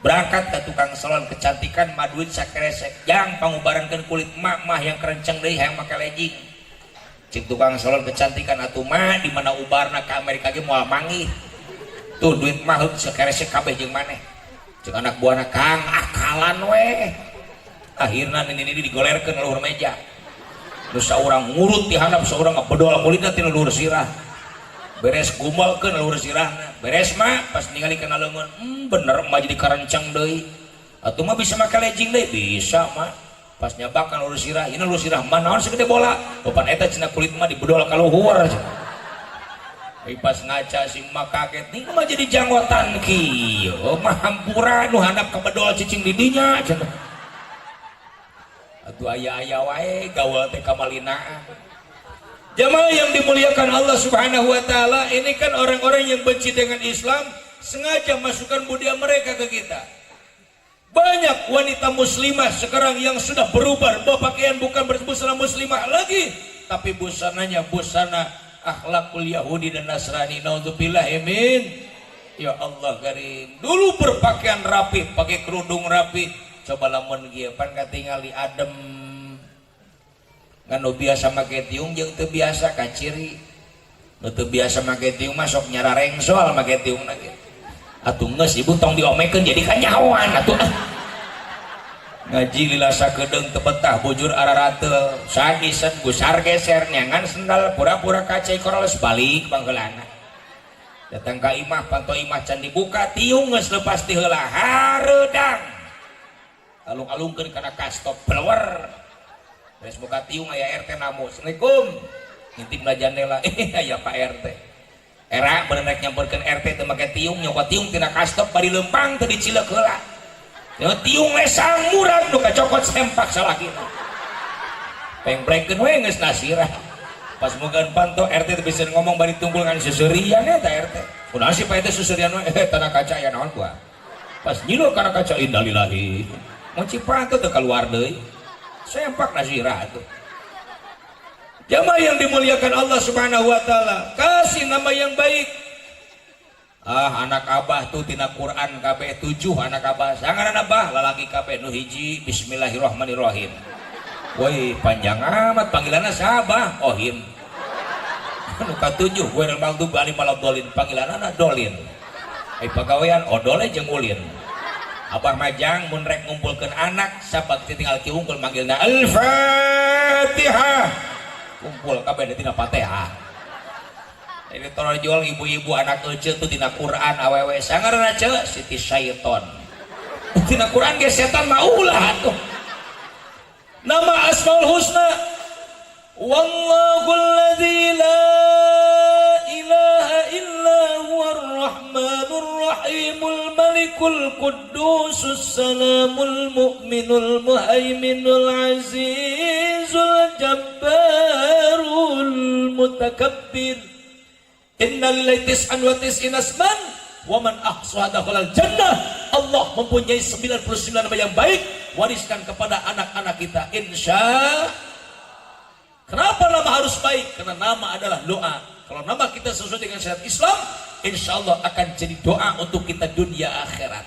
Berangkat ke tukang salon kecantikan mah, duit sakeresek, jang pangubarankeun kulit mak mah yang kerenceng deui, hayang make legging. Cek tukang salon kecantikan, atuh mah di mana ubarna, ke Amerika ge moal manggih tuh duit mah, sakeresek kabeh jeung maneh. Cek anak buahna, kang, akalan weh. Akhirna ini digolerkeun luhur meja. Nu saurang ngurut di handap, saurang ngabedol kulitna tina luhur sirah. Beres, gumbalkeun luhur sirahna. Beres mah, pas ningali kana leungeun, bener mah jadi karenceng deui. Atuh mah bisa make legging deui? Bisa mah. Pas nyabakan luhur sirah, ini luhur sirah mah naon segede bola? Papan eta cenah kulit mah dibedol ka luhur. Tapi pas ngaca si mah kaget, nih mah jadi janggotan kieu mah, hampura nu handap kabedol cicing di dinya cenah. Atuh aya-aya wae gaul teh kamalinaan. Jamaah yang dimuliakan Allah Subhanahu wa taala, ini kan orang-orang yang benci dengan Islam sengaja masukkan budaya mereka ke kita. Banyak wanita muslimah sekarang yang sudah berubah, bahwa pakaian bukan berbusana muslimah lagi, tapi busananya busana akhlakul Yahudi dan Nasrani. Naudzubillah min. Ya Allah karim. Dulu berpakaian rapi, pakai kerudung rapi. Coba lamun kieu pan katingali adem. Ngan nu biasa make tiung jeung teu biasa kaciri. Nu teu biasa make tiung mah sok nyararengsol make tiung ge. Atuh geus, ibu, tong diomekeun, jadi kanyahoan atuh. Ah. Ngaji lila sakedeung teu betah, bujur ararateul, sagisen gusar geser nyangan sendal, pura-pura kacai koroles, balik pangheulana. Datang ka imah, panto imah can dibuka, tiung geus lepas ti heula, hareudang. Alung-alungkeun kana kastop, blewer. Beres buka tiung, aya RT namu. Assalamualaikum. Ngintip na jandela, eh aya Pak RT. Era bener rek nyamperkeun RT teu make tiung, nyokot tiung tina kastop bari lempang teu dicileuk heula. Ya, tiung lesang murag, nu kacokot sempak salakina. Pengplekeun we geus nasirah. Pas mugaan panto, RT teu bisa ngomong bari tunggul ngan seuseurian eta RT. Kunaon sih Pak RT seuseurian we? Eh, tanah kaca ya naon gua. Pas nyilo kana kaca, innalillahi. Ngunci panto teu keluar deui. Sempak nasirah tuh. Jamaah yang dimuliakan Allah Subhanahu wa taala, kasih nama yang baik. Ah, anak abah tuh tina Quran kabeh, tujuh anak abah. Sangan abah lalaki kabeh, nu hiji Bismillahirrahmanirrahim. Woi, panjang amat panggilanna saha? Ohim. Nu katujuh ghairil maghdubi alaihim waladdallin, panggilanna Dolin. Ai pagawean odole jeung ulin. Abah majang mun rek ngumpulkeun anak sabab tinggal ki unggul manggilna Al-Fatihah. Kumpul kabeh tina Fatihah. Ini jual ibu-ibu anak ece tuh tina Quran, awewe sangarana ce Siti Syaiton. Tina Quran ge setan mah ulah tuh. Nama Asmaul Husna. Wallahu alladzi la ilaha illa huwar rahmanur rahimul malikul quddusus salamul mu'minul muhaiminul azizul jabbarul mutakabbir. Inna lillahi tis'an wa tis'ina asman wa man ahsaha dakhalal jannah. Allah mempunyai 99 nama yang baik, wariskan kepada anak-anak kita, insya. Kenapa nama harus baik? Karena nama adalah doa. Kalau nama kita sesuai dengan syariat Islam, insya Allah akan jadi doa untuk kita dunia akhirat.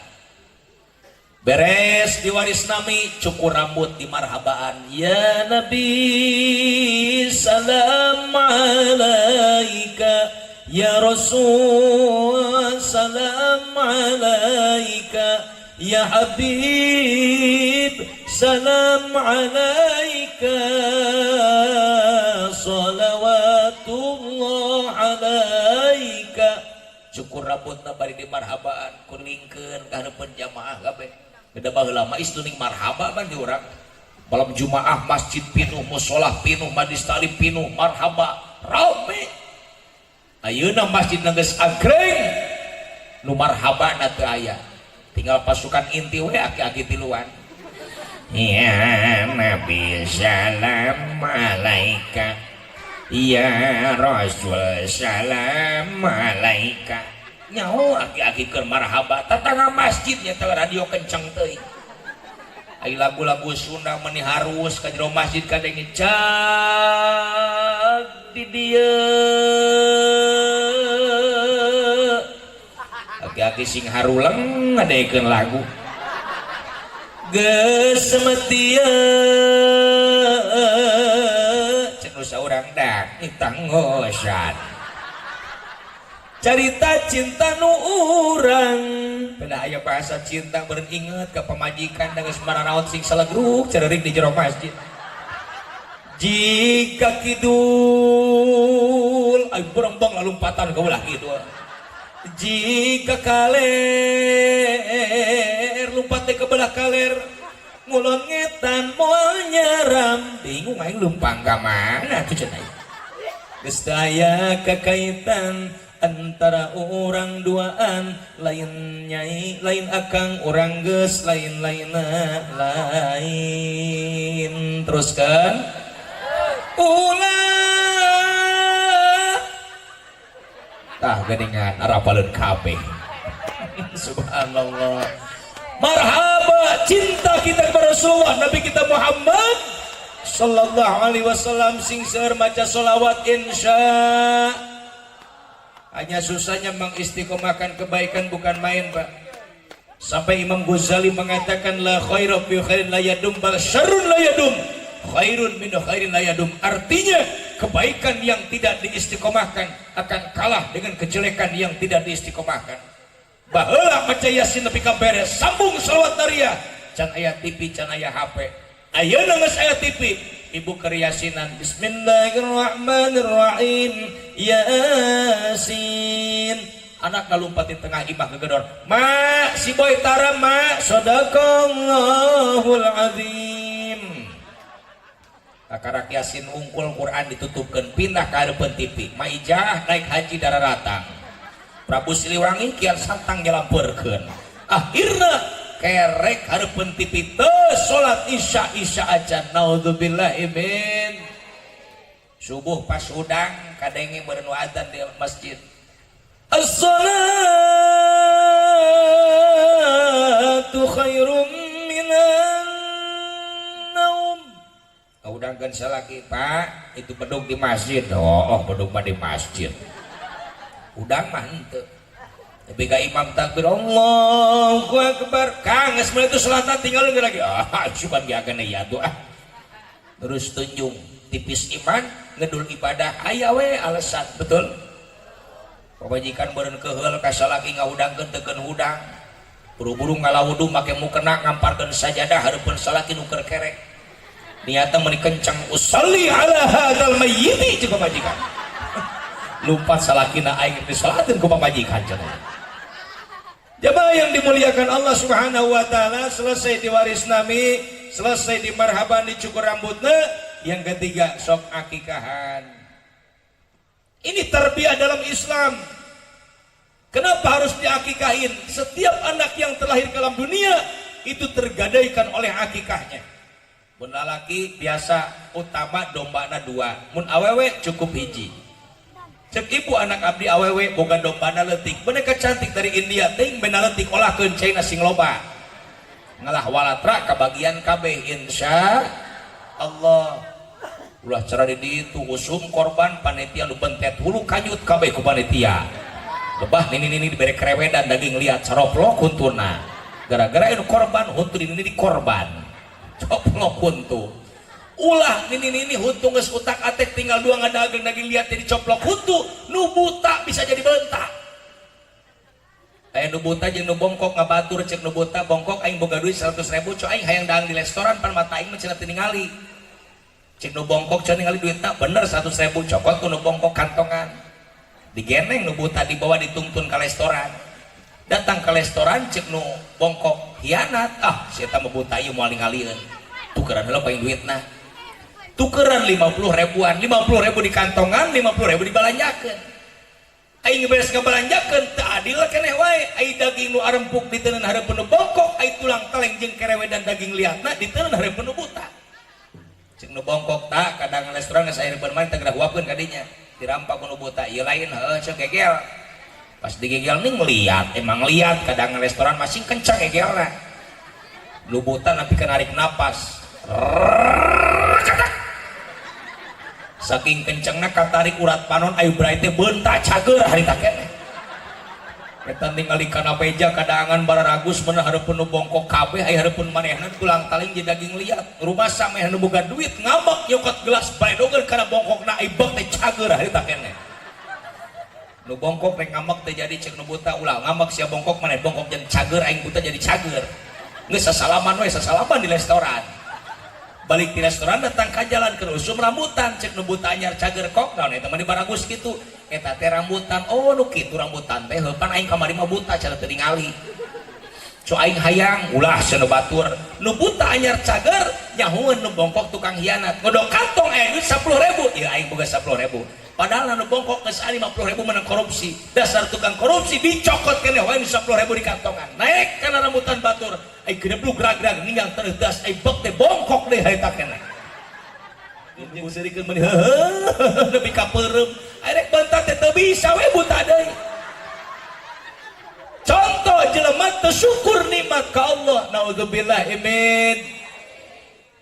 Beres diwaris nami, cukur rambut di marhabaan. Ya Nabi, salam alaika. Ya Rasul, salam alaika. Ya Habib, salam alaika. Salawatullah alaika. Cukur rambutna bari di marhabaan, kuningkeun ka hareupeun jamaah kabeh. Beda baheula mah istuning marhaba ban di urang. Malam Jumaah masjid pinuh, musolah pinuh, majlis taklim pinuh, marhaba rame. Ayeuna masjid geus agreng. Nu marhabana teu aya. Tinggal pasukan inti we, aki-aki tiluan. Ya Nabi salam alaika, ya Rasul salam alaika. Nyaho aki-aki keur marhaba, tetangga masjid nya radio kenceng teuing. Ai lagu-lagu Sunda meni harus ka jero masjid kadenge cag di dieu. Aki-aki sing haruleng ngadekeun lagu. Geus semetia cek nu saurang dak ditanggosan. Carita cinta nu urang pada aya bahasa cinta beureun inget ka pamajikan da geus mararaot sing salegruk cereurik di jero masjid. Jika kidul ay berembang lalumpatan ka ulah kidul. Jika kaler lumpat ke belah kaler ngulon ngetan moal nyaram bingung aing lumpang ka mana tuh cenah. Geus aya kakaitan antara orang duaan lain nyai lain akang orang geus lain lainna lain. Teruskan ulah tah geningan arapaleun kabeh. Subhanallah. Marhaba cinta kita kepada Rasulullah Nabi kita Muhammad sallallahu alaihi wasallam. Sing seueur maca solawat insya. Hanya susahnya mengistiqomahkan kebaikan bukan main, Pak. Sampai Imam Ghazali mengatakan la khaira fi khairin la yadum bal syarrun la yadum khairun min khairin la yadum. Artinya kebaikan yang tidak diistiqomahkan akan kalah dengan kejelekan yang tidak diistiqomahkan. Baheula maca Yasin nepi ka beres, sambung selawat nariyah, can aya TV, can aya HP. Ayeuna geus aya TV, ibu keur yasinan bismillahirrahmanirrahim Yasin. Anak ngalumpat di tengah imah gegedor, "Ma, si boy tara ma, sadaqallahul azim." Kakarak Yasin wungkul Quran ditutupkeun pindah ka hareupeun TV. Maijah naik haji dararatang. Prabu Siliwangi kian santang nyalampeurkeun. Akhirna kerek hareupeun TV teu salat isya isya acan. Naudzubillahi min. Subuh pas hudang kadenge meureun adzan di masjid. As-salatu khairum minan naum. Udangkeun salaki, Pak, itu bedug di masjid. Oh, bedug mah di masjid. Udang mah henteu. Tapi ka imam takbir Allahu akbar. Kang geus mulai itu salatan tinggal lagi. Ah, cuman ge agana ya tuh ah. Terus tunjung tipis iman, ngedul ibadah aya we alasan, betul? Pamajikan beureun keheul ka salaki ngahudangkeun teu keun hudang. Buru-buru ngalawudu make mukena ngamparkeun sajadah hareupeun salaki nu keur kerek. Niatna meuni kencang usalli ala hadzal mayyiti cek pamajikan. Lupa salakina aing disalatin ku pamajikan cenah. Jamaah yang dimuliakan Allah Subhanahu wa taala, selesai diwaris nami, selesai di marhaban dicukur rambutna, yang ketiga sok akikahan. Ini tarbiyah dalam Islam. Kenapa harus diakikahin? Setiap anak yang terlahir ke dalam dunia itu tergadaikan oleh akikahnya. Mun lalaki biasa utama dombana dua, mun awewe cukup hiji. Cek ibu anak abdi awewe boga dombana leutik, boneka cantik dari India, ting bena leutik olahkeun caina sing loba. Ngalah walatra kabagian kabeh insya Allah. Ulah cara di ditu usum korban panitia nu bentet hulu kanyut kabeh ku panitia. Lebah nini-nini dibere kerewedan daging liat caroplok huntuna. Gara-gara anu korban huntu nini di korban. Coplok huntu. Ulah nini-nini huntu geus utak atek tinggal dua ngadagang daging liat jadi coplok huntu, nu buta bisa jadi bentak. Aya nu buta jeung nu bongkok ngabatur cek nu buta bongkok aing boga duit 100.000 co aing hayang daang di restoran pan mata aing mah cenah teu ningali. Cek nu bongkok cenah ningali duitna bener 100.000 cokot ku nu bongkok kantongan. Digeneng nu buta dibawa dituntun ka restoran. Datang ke restoran cek nu bongkok hianat, ah si eta mah buta ieu moal ningalieun. Tukeran heula paling duitna. Tukeran 50 ribuan, 50.000 di kantongan, 50.000 dibalanjakeun. Aing beres ngabelanjakeun teu adil keneh wae. Ai daging nu arempuk diteundeun hareupeun nu bongkok, ai tulang teleng jeung kerewe dan daging liatna diteundeun hareupeun nu buta. Cek nu bongkok tak kadang restoran geus aya bermain teh geura huapkeun ka dinya. Dirampak ku nu buta, ieu lain heuh cek gegel. Pas digegel ning liat, emang liat kadang restoran masing kencang gegelna. Nu buta nepi ka narik napas. Saking kencengna katarik urat panon ayu brai teh beunta cager harita keneh. Eta ningali kana beja kadangan bararagus meunah hareupeun nu bongkok kabeh aya hareupeun manehna tulang taling jeung daging liat. Rumasa meh nu boga duit ngambek nyokot gelas baledogeun kana bongkokna ai beuk teh cager harita keneh. Nu bongkok rek ngambek teh jadi cek nu buta ulah ngambek sia bongkok maneh bongkok jeung cager aing buta jadi cager. Geus sasalaman we sasalaman di restoran. Balik di restoran datang ke jalan ke usum rambutan cek nu buta anyar cager kok naon eta mah di baragus kitu eta teh rambutan oh nu kitu rambutan teh heuh pan aing kamari mah buta cara teu ningali co aing hayang ulah cenah batur nu buta anyar cager nyahueun nu bongkok tukang hianat ngodok kantong aya duit 10.000 ieu aing boga 10.000 padahal nu bongkok geus 50.000 menang korupsi dasar tukang korupsi dicokot keneh wae 10.000 di kantongan naik kana rambutan batur ai gedebluk rag-rag ninggang terdas ai bek teh bongkok deui harita keneh jeung seurikeun meuni heuh nepi ka peureum ai rek bentar teh teu bisa we buta deui. Contoh jelema teu syukur nikmat ka Allah naudzubillah amin.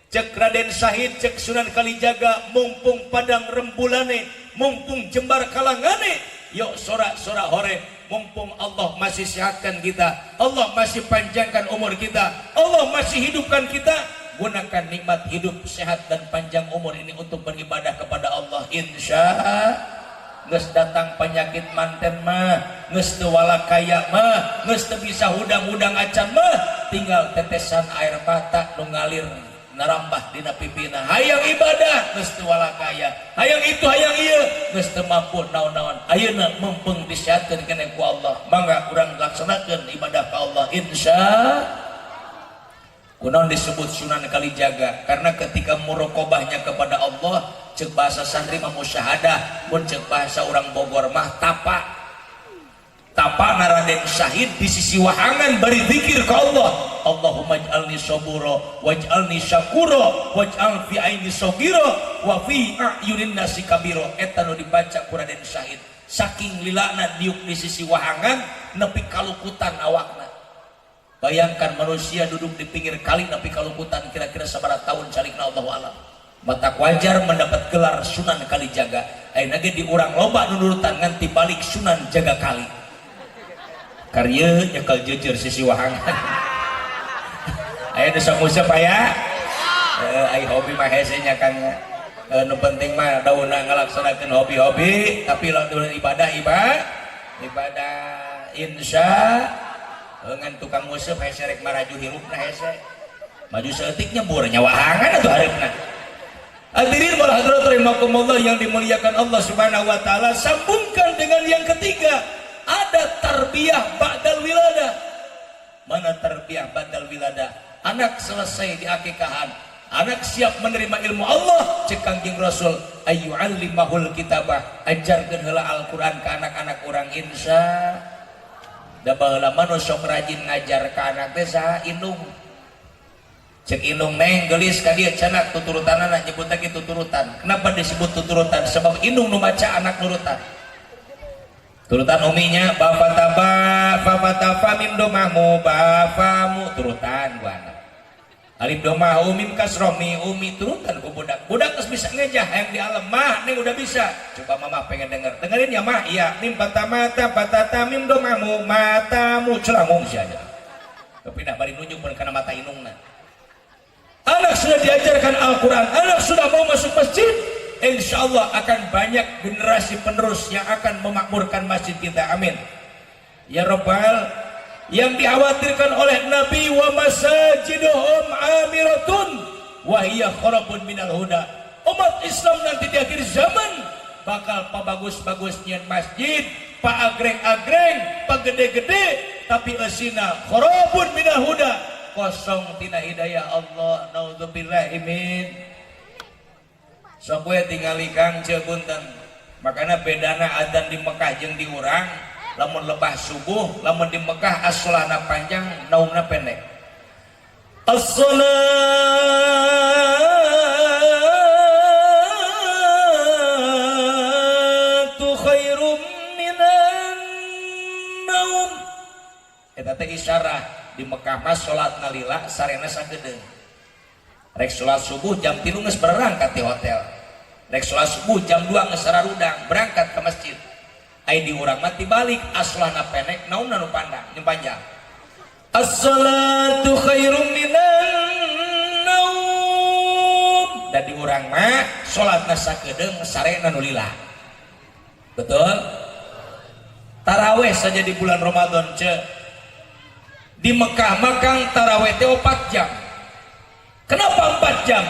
Cek Raden Sahid cek Sunan Kalijaga mumpung padang rembulane mumpung jembar kalangane yuk sorak-sorak hore mumpung Allah masih sehatkan kita, Allah masih panjangkan umur kita, Allah masih hidupkan kita, gunakan nikmat hidup sehat dan panjang umur ini untuk beribadah kepada Allah. Insya geus datang penyakit manten mah, geus teu walakaya mah, geus teu bisa hudang-hudang acan mah, tinggal tetesan air mata nu ngalir narambah dina pipina. Hayang ibadah geus teu walakaya, hayang itu hayang ieu geus teu mampu naon-naon. Ayeuna mumpung disehatkeun keneh ku Allah, mangga urang laksanakeun ibadah ka Allah insya. Kunaon disebut Sunan Kalijaga? Karena ketika muraqabahnya kepada Allah, cek bahasa santri mah musyahadah, mun cek bahasa orang Bogor mah tapa. Tapa Raden Syahid di sisi wahangan bari zikir ke Allah. Allahumma ij'alni sabura waj'alni syakura waj'al fi aini sagira wa fi a'yunin nasi kabira. Eta nu dibaca ku Raden Syahid. Saking lilana diuk di sisi wahangan nepi kalukutan awakna. Bayangkan manusia duduk di pinggir kali nepi kalukutan kira-kira sabaraha tahun calikna Allahu alam. Mata wajar mendapat gelar Sunan Kalijaga. Ayeuna ge di urang loba nu nurutan nganti balik Sunan Jaga Kali. Karya nyekel jujur sisi wahangan. Aya nu sok nguseup aya? Ai hobi mah hese nya Kang. Nu penting mah dauna ngalaksanakeun hobi-hobi tapi lamun ibadah ibadah insya ngan tukang nguseup hese rek maraju hirupna hese. Maju saeutik nyebur nya wahangan atuh hareupna. Hadirin wal hadirat rahimakumullah yang dimuliakan Allah Subhanahu wa taala, sambungkan dengan yang ketiga, ada tarbiyah ba'dal wiladah. Mana tarbiyah ba'dal wiladah? Anak selesai di akikahan, anak siap menerima ilmu Allah, cek Kangjeng Rasul, ayyu'allimahul kitabah, ajarkeun heula Al-Qur'an ke anak-anak urang insya. Da baheula mah nu sok rajin ngajar ka anak teh saha indung. Cek indung neng gelis ka dieu cenah tuturutanana nyebut lagi tuturutan. Kenapa disebut tuturutan? Sebab indung nu maca anak nurutan. Turutan uminya ba fa ta ba fa fa ta fa mim domamu ba fa mu turutan ku anak. Alif domah mim kasroh mi umi turutan ku budak. Budak geus bisa ngejah yang di alam mah neng udah bisa. Coba mama pengen denger. Dengerin ya mah. Iya mim patah mata patata mim domamu matamu celangung si aja. Tapi dah bari nunjuk pun kana mata indungna. Anak sudah diajarkan Al-Quran, anak sudah mau masuk masjid, insya Allah akan banyak generasi penerus yang akan memakmurkan masjid kita. Amin. Ya Rabbal, yang dikhawatirkan oleh Nabi wa masajiduhum amiratun wa hiya kharabun minal huda. Umat Islam nanti di akhir zaman bakal pabagus-bagus nyian masjid, pa agreng-agreng, pa gede-gede, tapi eusina kharabun minal huda, kosong tina hidayah Allah. Naudzubillah min. Sok we tingali Kang Ceu punten. Makanya bedana adzan di Mekah jeung di urang, lamun lebah subuh, lamun di Mekah as-sholahna panjang, naumna pendek. As-salatu khairum minan naum. Eta teh isyarah di Mekah mah salatna lila, sarena sagedeung. Rek salat subuh jam 3 geus berangkat di hotel. Rek salat subuh jam 2 geus sararudang berangkat ke masjid. Ai di urang mah tibalik, aslana pendek, naumna nu pandang, nu panjang. As-salatu khairum minan naum. Da di urang mah salatna sakedeung, sarena nu lila. Betul? Taraweh saja di bulan Ramadan ce. Di Mekah makang taraweh teh 4 jam. Kenapa 4 jam?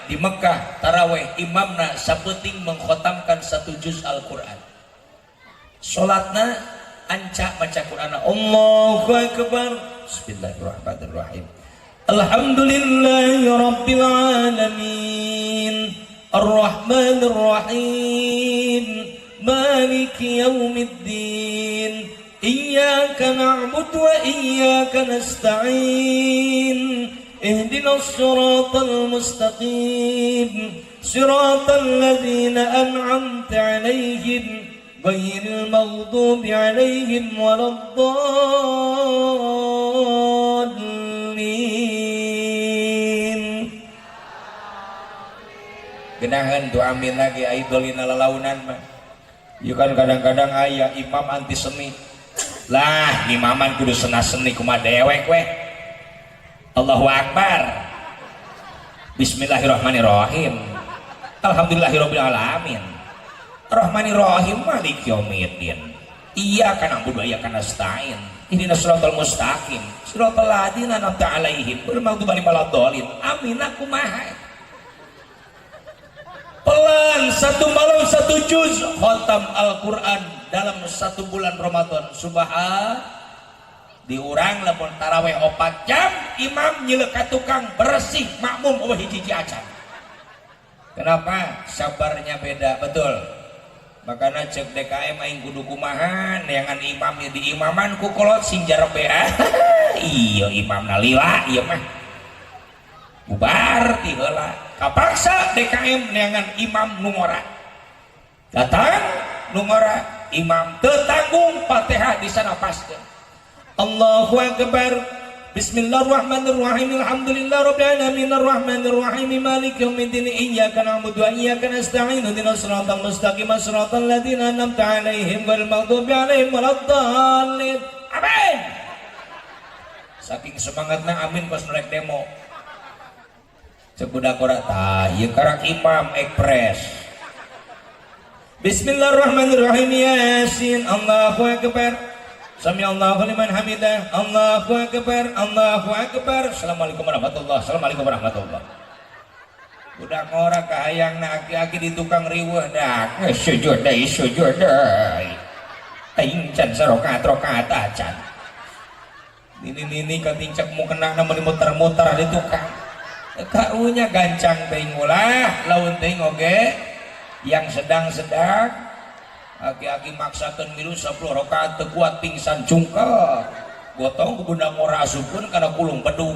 Di Mekah taraweh imamna sapeuting mengkhotamkan 1 juz Al-Qur'an. Salatna ancak maca Qur'an. Allahu akbar. Bismillahirrahmanirrahim. Alhamdulillahi rabbil alamin. Arrahmanir rahim. Maliki yaumiddin. Iyyaka na'budu wa iyyaka nasta'in. Ihdinas siratal mustaqim. Siratal ladzina an'amta 'alaihim ghairil maghdubi 'alaihim waladdallin. Genahan doa amin lagi ai dolina lalaunan mah. Ieu kan kadang-kadang aya imam anti seni. Lah, imaman kudu sena-seni kumaha dewek weh. Allahu Akbar. Bismillahirrahmanirrahim. Alhamdulillahirabbil alamin. Rahmanirrahim maliki yaumiddin. Iyyaka na'budu wa iyyaka nasta'in. Ihdinas siratal mustaqim. Siratal ladzina an'amta 'alaihim ghairil maghdubi 'alaihim waladdallin. Amin kumaha? Pelan satu malam satu juz khatam Al-Qur'an dalam 1 bulan Ramadan. Subhan. Diurang lamun taraweh 4 jam imam nyilek ka tukang bersih makmum eueuh hiji-hiji acan. Kenapa? Sabarnya beda, betul. Makana cek DKM aing kudu kumaha neangan imam ya di imaman ku kolot sing jarebe. Iya imamna lila ieu mah. Bubar ti heula. Kapaksa DKM neangan imam nu ngora. Datang nu ngora imam teu tanggung Fatihah di sana paskeun. Allahu Akbar. Bismillahirrahmanirrahim. Alhamdulillahirabbil alamin arrahmanirrahim maliki yaumiddin iyyaka na'budu wa iyyaka nasta'in ihdinas siratal mustaqim siratal ladzina an'amta 'alaihim ghairil maghdubi 'alaihim waladdallin. Amin. Saking semangatna amin pas merek demo. Cek budak ora tah ieu karak imam ekspres. Bismillahirrahmanirrahim. Yasin. Allahu Akbar. Sami Allahu liman hamidah. Allahu Akbar. Allahu Akbar. Assalamualaikum warahmatullahi. Assalamualaikum warahmatullahi. Budak ngora kahayangna aki-aki di tukang riweuh dak. Sujud deui, sujud deui. Aing can sarokaat rokaat acan. Nini-nini katincak mu kena na muter-muter di tukang. Kaunya gancang teuing ulah, laun teuing oge yang sedang-sedang. Aki-aki maksakeun milu 10 rakaat teu kuat pingsan cungkal. Gotong ku bunda ngora asupkeun kana kulung bedug.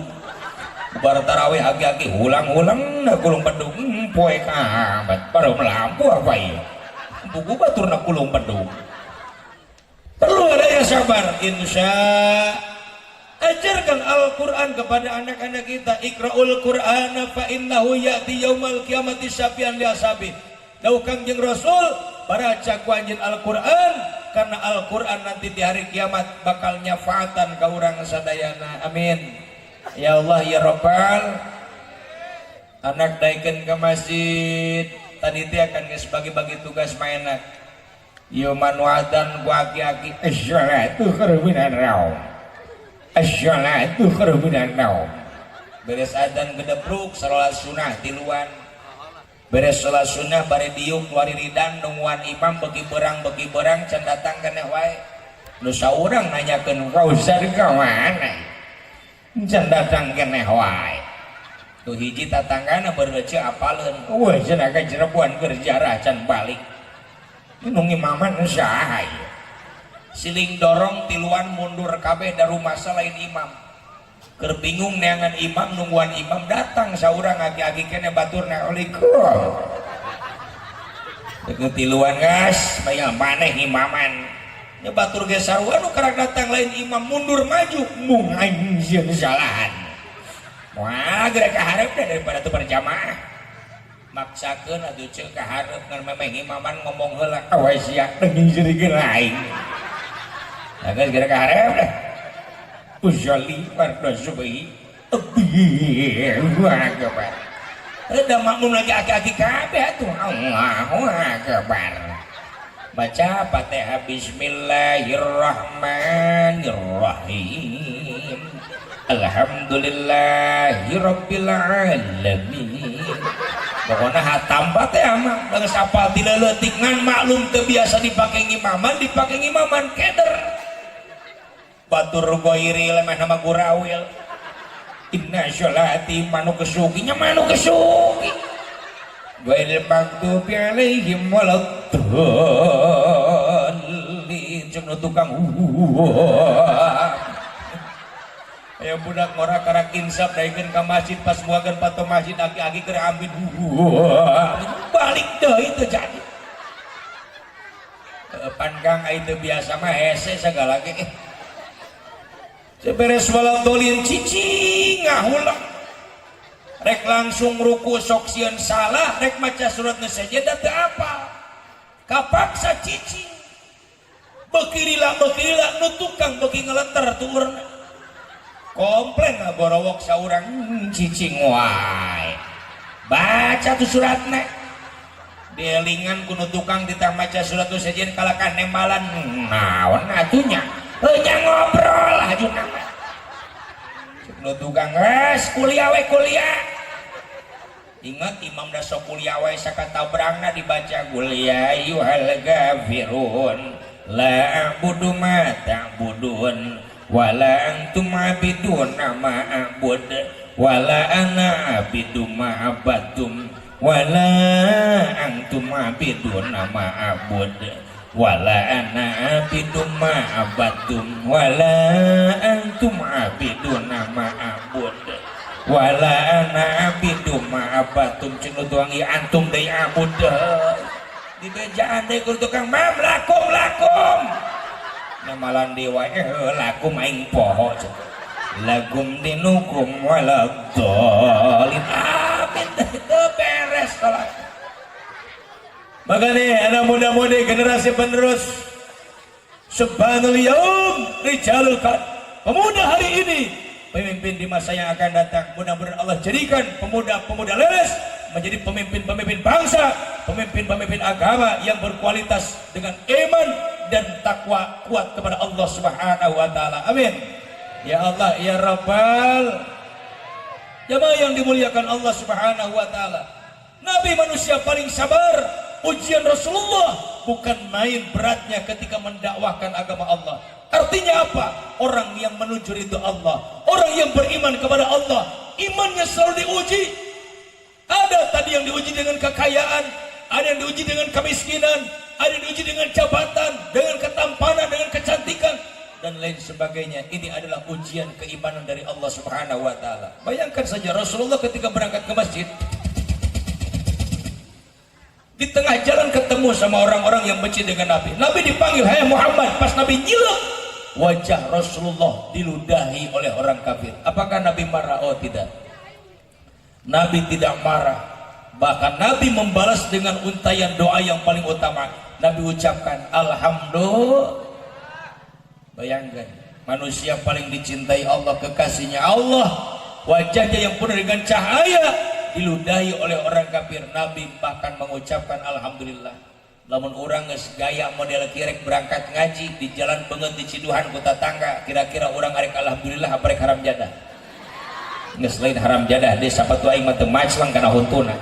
Bar tarawih aki-aki hulang-hulang na kulung bedug. Poe kabat baru melampu apa ieu. Buku baturna kulung bedug. Perlu adanya sabar insya. Ajarkan Al-Quran kepada anak-anak kita. Iqra'ul Qur'ana fa innahu ya'ti yaumal qiyamati syafi'an li ashabi. Dawuh Kangjeng Rasul, baca ku anjeun Al-Quran karena Al-Quran nanti di hari kiamat bakal nyafaatan ka urang sadayana. Amin. Ya Allah ya Rabbal. Anak daikeun ke masjid tadi teh akan geus bagi-bagi tugas mainan. Ieu manuadan ku aki-aki as-shalatu khairum minan naum. As-shalatu khairum minan naum. Beres adzan gedebruk salat sunah tiluan. Beres salat sunnah bari diuk wariridan nungguan imam beki berang can datang keneh wae. Nu saurang nanyakeun kausar ka mana? Can datang keneh wae. Tuh hiji tatanggana beureuceu apaleun. Wah cenah ka Cirebon keur jarah can balik. Ini nu ngimaman saha ieu? Siling dorong tiluan mundur kabeh da rumasa lain imam. Keur bingung neangan imam, nungguan imam, datang saurang agi-agi keneh baturna, "Assalamualaikum." Dek tiluan gas, bayang maneh ngimaman. Nya batur ge sarua nu karak datang lain imam, mundur maju mung aing sieun salahan. Wah, geura ka hareup deh daripada teu berjamaah. Maksakeun atuh ceuk ka hareup ngan memeh ngimaman ngomong heula, awas sia deung sirikeun aing. Nah, geus geura ka hareup deh. Usolli fardhu subhi. Allahu akbar. Ada makmum lagi aki-aki kabeh atuh. Allahu akbar. Baca Fatihah, bismillahirrahmanirrahim. Alhamdulillahirabbil alamin. Pokoknya hatam Fatihah mah geus apal ti leutik, ngan maklum teu biasa dipake ngimaman, dipake ngimaman keder. Batur goiri lemah nama gurawil. Inna sholati manu kesuki nya manu kesuki. Ghairil maghdubi alaihim waladdallin. Jeung nu tukang aya budak ngora karak insaf daekeun ka masjid, pas muageun pato masjid aki-aki keur amin balik deui teu jadi. Pan Kang, ai teu biasa mah hese sagala ge. Seberes waladdallin cicing ngahuleng. Rek langsung ruku sok sieun salah, rek maca surat sajadah teu apal. Kapaksa cicing. Beuki lila beuki lila nu tukang beuki ngeleter tuurna. Komplain ngagorowok saurang, cicing wae. Baca tuh suratna. Dielingan ku nu tukang ditah maca surat tu sejen kalakan nembalan naon atuh nya. Heuh nya ngobrol hajuna mah. Cek nu tukang geus kuliah we kuliah. Ingat imam da sok kuliah wae sakatabrangna dibaca qul ya ayyuhal kafirun la a'budu ma ta'budun wala antum abidun ma a'bud wala ana abidu ma abatum wala antum abidun ma a'bud wala ana abidu ma abatum wala antum abidun ma a'bud wala ana abidu ma abatum. Cinu tuang ieu antum deui abud di bejaan deui ku tukang mam lakum lakum nemalan dewa lakum aing poho lakum dinukum waladdallin. Amin, teu beres salat. Makanya anak muda-mudi generasi penerus, Subhanal yaum rijalul qad. Pemuda hari ini pemimpin di masa yang akan datang. Mudah-mudahan Allah jadikan pemuda-pemuda Leles menjadi pemimpin-pemimpin bangsa, pemimpin-pemimpin agama yang berkualitas dengan iman dan takwa kuat kepada Allah Subhanahu wa taala. Amin. Ya Allah ya Rabbal. Jamaah yang dimuliakan Allah Subhanahu wa taala. Nabi manusia paling sabar. Ujian Rasulullah bukan main beratnya ketika mendakwahkan agama Allah. Artinya apa? Orang yang menuju ridho Allah, orang yang beriman kepada Allah, imannya selalu diuji. Ada tadi yang diuji dengan kekayaan, ada yang diuji dengan kemiskinan, ada yang diuji dengan jabatan, dengan ketampanan, dengan kecantikan, dan lain sebagainya. Ini adalah ujian keimanan dari Allah Subhanahu wa taala. Bayangkan saja Rasulullah ketika berangkat ke masjid, di tengah jalan ketemu sama orang-orang yang benci dengan Nabi. Nabi dipanggil, "Hai Muhammad." Pas Nabi nyilek, wajah Rasulullah diludahi oleh orang kafir. Apakah Nabi marah? Oh tidak. Nabi tidak marah. Bahkan Nabi membalas dengan untaian doa yang paling utama. Nabi ucapkan, "Alhamdulillah." Bayangkan, manusia paling dicintai Allah, kekasihnya Allah, wajahnya yang penuh dengan cahaya diludahi oleh orang kafir. Nabi bahkan mengucapkan alhamdulillah. Lamun urang geus gaya model kirek berangkat ngaji di jalan beungeut diciduhan ku tatangga, kira-kira urang arek alhamdulillah apa rek haram jadah? Geus lain haram jadah deui, sapatu aing mah teu maclang kana huntuna.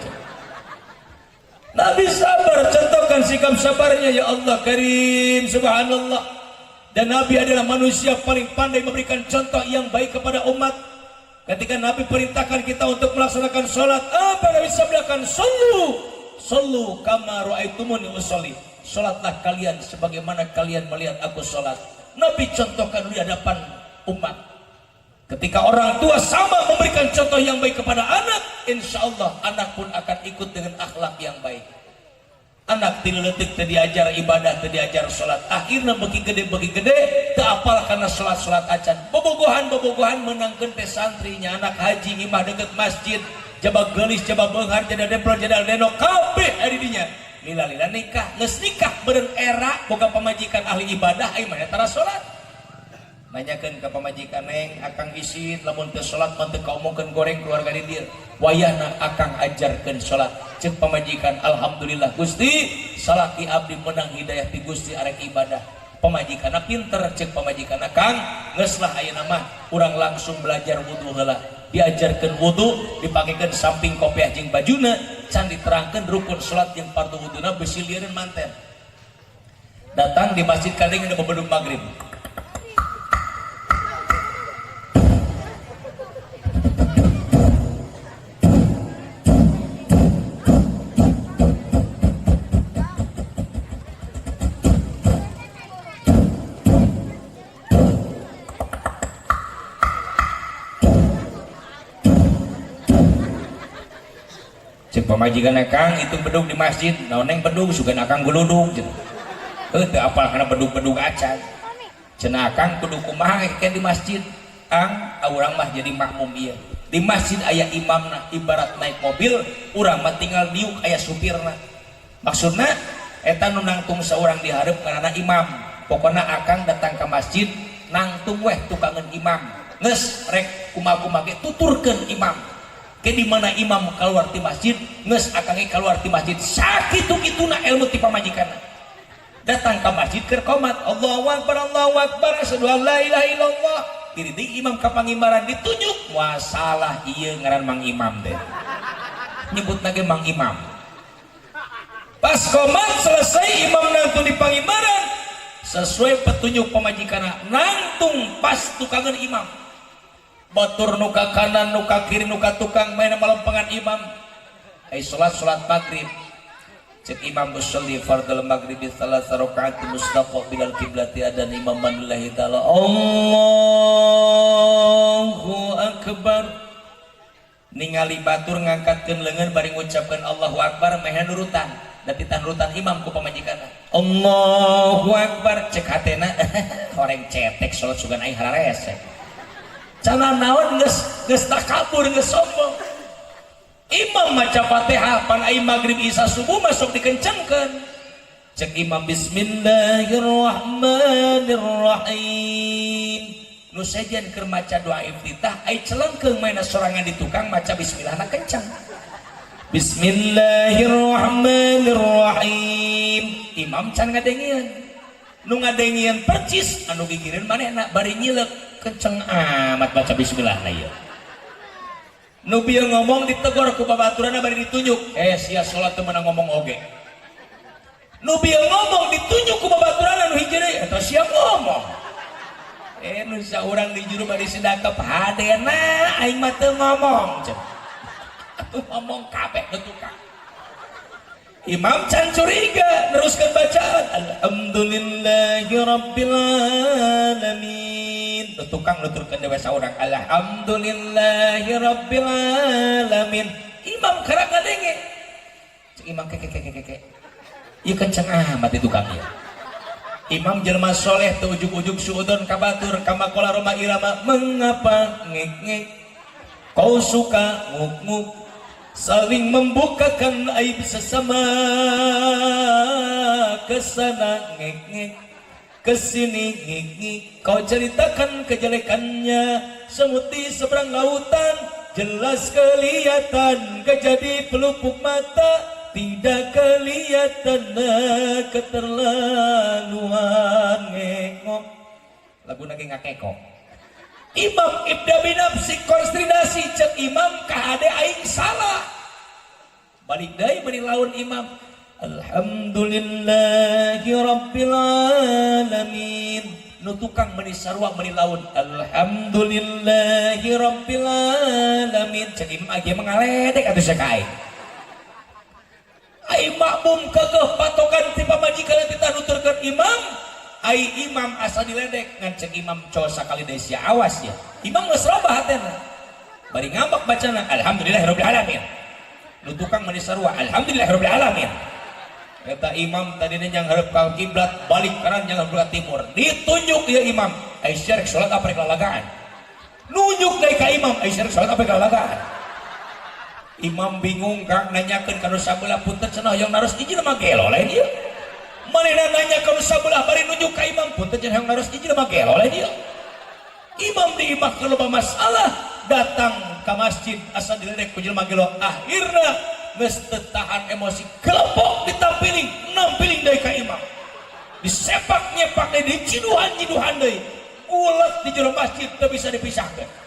Nabi sabar, contohkan sikap sabarnya, ya Allah Karim, subhanallah. Dan Nabi adalah manusia paling pandai memberikan contoh yang baik kepada umat. Ketika Nabi perintahkan kita untuk melaksanakan sholat, apa Nabi sabdakan? Sallu, sallu kama ra'aitumuni usolli. Salatlah kalian sebagaimana kalian melihat aku salat. Nabi contohkan di hadapan umat. Ketika orang tua sama memberikan contoh yang baik kepada anak, insya Allah anak pun akan ikut dengan akhlak yang baik. Anak ti leutik teu diajar ibadah, teu diajar salat, akhirnya beuki gede teu apal kana salat-salat acan. Bobogohan bobogohan meunangkeun teh santrinya, anak haji, imah deket masjid, jaba geulis, jaba beunghar, jada dempel, jada denok kabeh ari dinya. Lila-lila nikah, geus nikah beureun era boga pamajikan ahli ibadah, ai mah tara salat. Nanyakeun ka pamajikan, "Neng, akang isin lamun teu salat mah teu kaomongkeun goreng keluarga di dieu. Wayahna akang ajarkeun salat." Ceuk pamajikan, "Alhamdulillah Gusti, salaki abdi menang hidayah ti Gusti arek ibadah." Pamajikanna pinter, ceuk pamajikanna, "Kang, geus lah ayeuna mah urang langsung belajar wudu heula." Diajarkeun wudu, dipakekeun samping kopiah jeung bajuna, can diterangkeun rukun salat jeung fardu wuduna, bisi lieureun manten. Datang di masjid kadeng udah bebedug maghrib. Cek pamajikan, "Kang, itu bedug di masjid naon?" "Neng, bedug sugan akang guludug." Heuh, teu apal kana bedug-bedug acan. Cenah, "Akang kudu kumaha ke di masjid?" "Ang, urang mah jadi makmum ieu. Di masjid aya imamna, ibarat naik mobil, urang mah tinggal diuk, aya supirna." Maksudna eta nu nangtung saurang di hareup ngaranna imam. Pokona akang datang ke masjid nangtung weh tukangeun imam. Geus rek kumaha-kumaha ge tuturkeun imam. Ke di mana imam keluar ti masjid, geus akang keluar ti masjid. Sakitu-kituna ilmu ti pamajikanna. Datang ke masjid keur qomat, Allahu akbar, Allahu akbar, asyhadu an la ilaha illallah. Diri imam ka pangimbaran ditunjuk, wah salah ieu ngaran Mang Imam teh. Nyebut lagi Mang Imam. Pas qomat selesai, imam nangtung di pangimbaran sesuai petunjuk pamajikanna, nangtung pas tukangan imam. Batur nuka kanan, nuka kiri, nuka tukang main malempangan imam. Ai salat, salat maghrib. Cek imam, usolli fardal maghrib salat rakaat mustaqbilal kiblati adan imam lillahi taala, Allahu akbar. Ningali batur ngangkatkeun leungeun bari ngucapkeun Allahu akbar, meh nurutan da titah nurutan imam ku pamajikanna. Allahu akbar. Cek hatena, horeng cetek salat sugan aing hararese. Cana naon, geus geus takabur, geus sombong. Imam maca Fatihah, pan ai maghrib isa subuh masuk dikencengkeun. Cek imam, bismillahirrahmanirrahim. Nu sejen keur maca doa iftitah, ai celengkeung maena sorangan di tukang maca bismillahna kencang. Bismillahirrahmanirrahim. Imam can ngadengeun. Nu ngadengeun percis anu gigireun manehna bari nyilek, kenceng amat baca bismillahna ieu. Nu bieu ngomong ditegor ku babaturanna bari ditunjuk, "Eh, sia salat teu meunang ngomong oge." Nu bieu ngomong ditunjuk ku babaturanna nu hiji deui, "Eta sia ngomong." Eh, nu saurang di juru bari sidakep, "Hadena aing mah teu ngomong." Cenah. Atuh ngomong kabeh nu tukang. Imam can curiga, neruskeun bacaan, alhamdulillahi rabbil alamin. Nu tukang nuturkeun dewe saurang, alhamdulillahi rabbil alamin. Imam karak ngadenge. Cek imam, "Ke ke ke ke ke, ieu kenceng amat di tukang ieu." Imam jelema soleh teu ujug-ujug suudon ka batur. Kama qala Rhoma Irama, mengapa ngek ngek kau suka nguk nguk, saling membukakan aib sesama, kesana ngek ngek, kesini ngik ngik, kau ceritakan kejelekannya. Semut di seberang lautan jelas kelihatan, gak jadi pelupuk mata tidak kelihatan keterlaluan ngekok lagu lagi ngakekok. Imam ibda binafsi konstrinasi. Cek imam, kahade aing salah. Balik deui bari laun imam, alhamdulillahi rabbil alamin. Nu tukang meuni sarua meuni laun, alhamdulillahi rabbil alamin. Cek imam, agi mengaledek atuh sia ka aing. Ai makmum. Embung kekeh patokan ti pamajikan kita nuturkeun imam. Ai imam asa diledek, ngan cek imam cowok sakali deui sia, awas ya. Imam geus robah hatena, bari ngambek bacana alhamdulillahirabbil alamin, nu tukang meni sarua alhamdulillahirabbil alamin. Eta imam tadinya yang hadap ka kiblat, balik kanan yang hadap ke timur. Ditunjuk ya imam, ai sia rek salat apa rek lalagaan? Nunjuk deui ka imam, ai sia rek salat apa rek lalagaan? Imam bingung, Kang, nanyakeun ka nu sabelah, punten cenah, yang naros hiji mah gelo lain ieu. Manehna nanya ka nu sabelah bari nunjuk ka imam, punten cenah, yang naros hiji mah gelo lain ieu. Imam di imah kalau masalah datang ke masjid asa diledek ku jelema gelo. Akhirna geus teu tahan emosi, kelompok ditampiling, nampiling deui ka imam, disepak nyepak deui, diciduhan nyiduhan deui, ulet di jero masjid teu bisa dipisahkeun.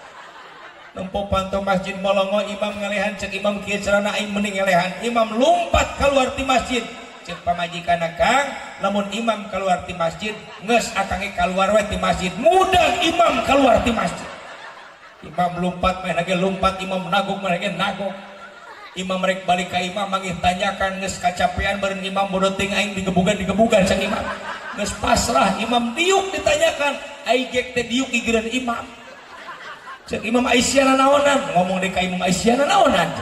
Nempo panto masjid molongo, imam ngelehan. Cek imam, kieu carana aing mending ngelehan. Imam lumpat keluar ti masjid. Cek pamajikan, "Kang, lamun imam keluar ti masjid, geus akang keluar we ti masjid." Mudah imam keluar ti masjid. Imam lumpat, main lagi lumpat, imam nagog, main lagi nagog. Imam rek balik ka imam manggih tanyakan, geus kacapean bareng imam, bodoh ting aing digebugan digebugan. Cek imam geus pasrah. Imam diuk ditanyakan, ai gek teh diuk gigireun imam. Cek imam, ai sia naonan? Ngomong deui ka imam, ai sia naonan?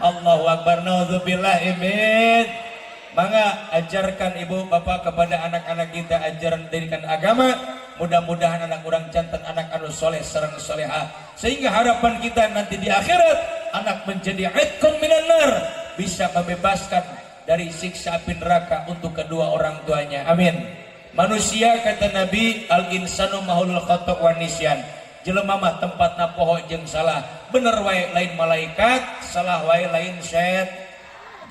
Allahu akbar, naudzubillah min. Mangga ajarkan ibu bapak kepada anak-anak kita ajaran pendidikan agama. Mudah-mudahan anak urang janten anak anu soleh sareng soleha, sehingga harapan kita nanti di akhirat anak menjadi itqun minan nar, bisa membebaskan dari siksa api neraka untuk kedua orang tuanya. Amin. Manusia, kata Nabi, al insanu mahallul khata' wan nisyan. Jelema mah tempatna poho jeung salah. Bener wae lain malaikat, salah wae lain syet.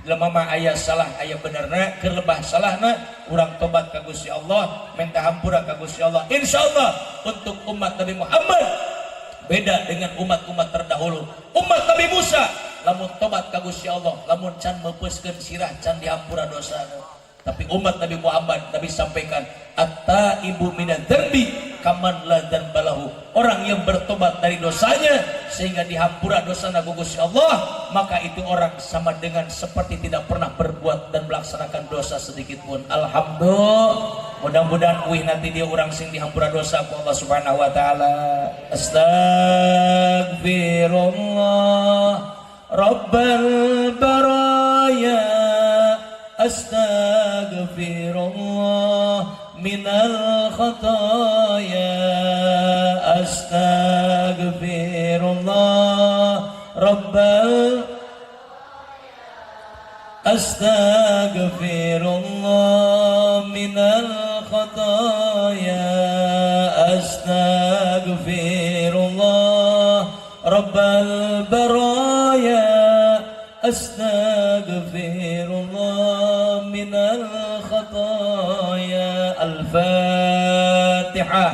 Jelema mah aya salah aya benerna, keur lebah salahna urang tobat ka Gusti Allah, minta hampura ka Gusti Allah. Insyaallah untuk umat Nabi Muhammad beda dengan umat-umat terdahulu. Umat Nabi Musa lamun tobat ka Gusti Allah, lamun can meupeuskeun sirah can dihampura dosana. Tapi umat Nabi Muhammad, Nabi sampaikan, at-taibu minadz dzanbi kaman la dzanbalahu. Orang yang bertobat dari dosanya sehingga dihampura dosana ku Gusti Allah, maka itu orang sama dengan seperti tidak pernah berbuat dan melaksanakan dosa sedikit pun. Alhamdulillah. Mudah-mudahan uih nanti dia orang sing dihampura dosa ku Allah Subhanahu wa taala. Astagfirullah Rabbal baraya, Astagfirullah minal khataya, Astagfirullah Rabbal, Astagfirullah minal khataya, Astagfirullah Rabbal baraya, Astagfirullah minal khataya. Al-Fatihah.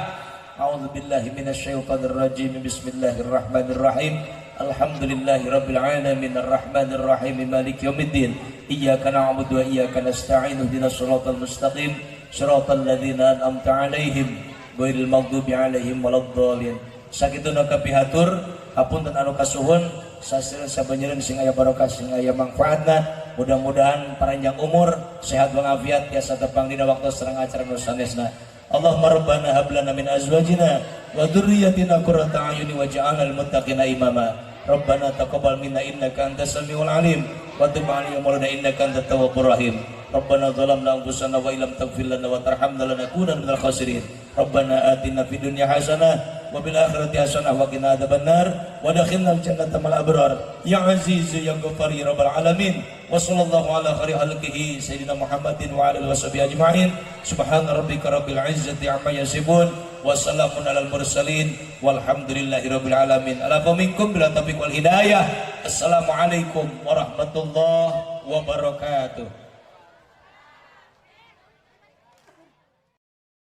A'udzu billahi minasyaitonir rajim. Bismillahirrahmanirrahim. Alhamdulillahi rabbil alamin arrahmanir rahim maliki yaumiddin. Iyyaka na'budu wa iyyaka nasta'in ihdinas siratal mustaqim siratal ladzina an'amta 'alaihim ghairil maghdubi 'alaihim waladdallin. Sakituna kapihatur, hapunten anu kasuhun, sasir sabanjeun sing aya barokah sing aya manfaatna. Mudah-mudahan panjang umur, sehat walafiat, tiasa tepang dina waktu sareng acara nu sanesna. Allahumma rabbana hab lana min azwajina wa dzurriyyatina qurrata a'yuni waj'alna lil muttaqina imama. Rabbana taqabbal minna innaka antas samiul alim wa tub 'alaina ya maulana innaka antat tawwabur rahim. Rabbana zalamna anfusana wa illam taghfir lana wa tarhamna lanakunanna minal khasirin. Rabbana atina fid dunya hasanah wa bil akhirati hasanah wa qina adzabannar wa adkhilnal jannata ma'al abrar. Ya aziz ya ghaffar ya rabbal alamin. Wa sallallahu ala khairi khalqihi sayyidina Muhammadin wa alihi washabihi ajma'in. Subhana rabbika rabbil izzati amma yasifun wa salamun alal mursalin walhamdulillahi rabbil alamin. Ala minkum bila taufiq wal hidayah. Assalamualaikum warahmatullahi wabarakatuh.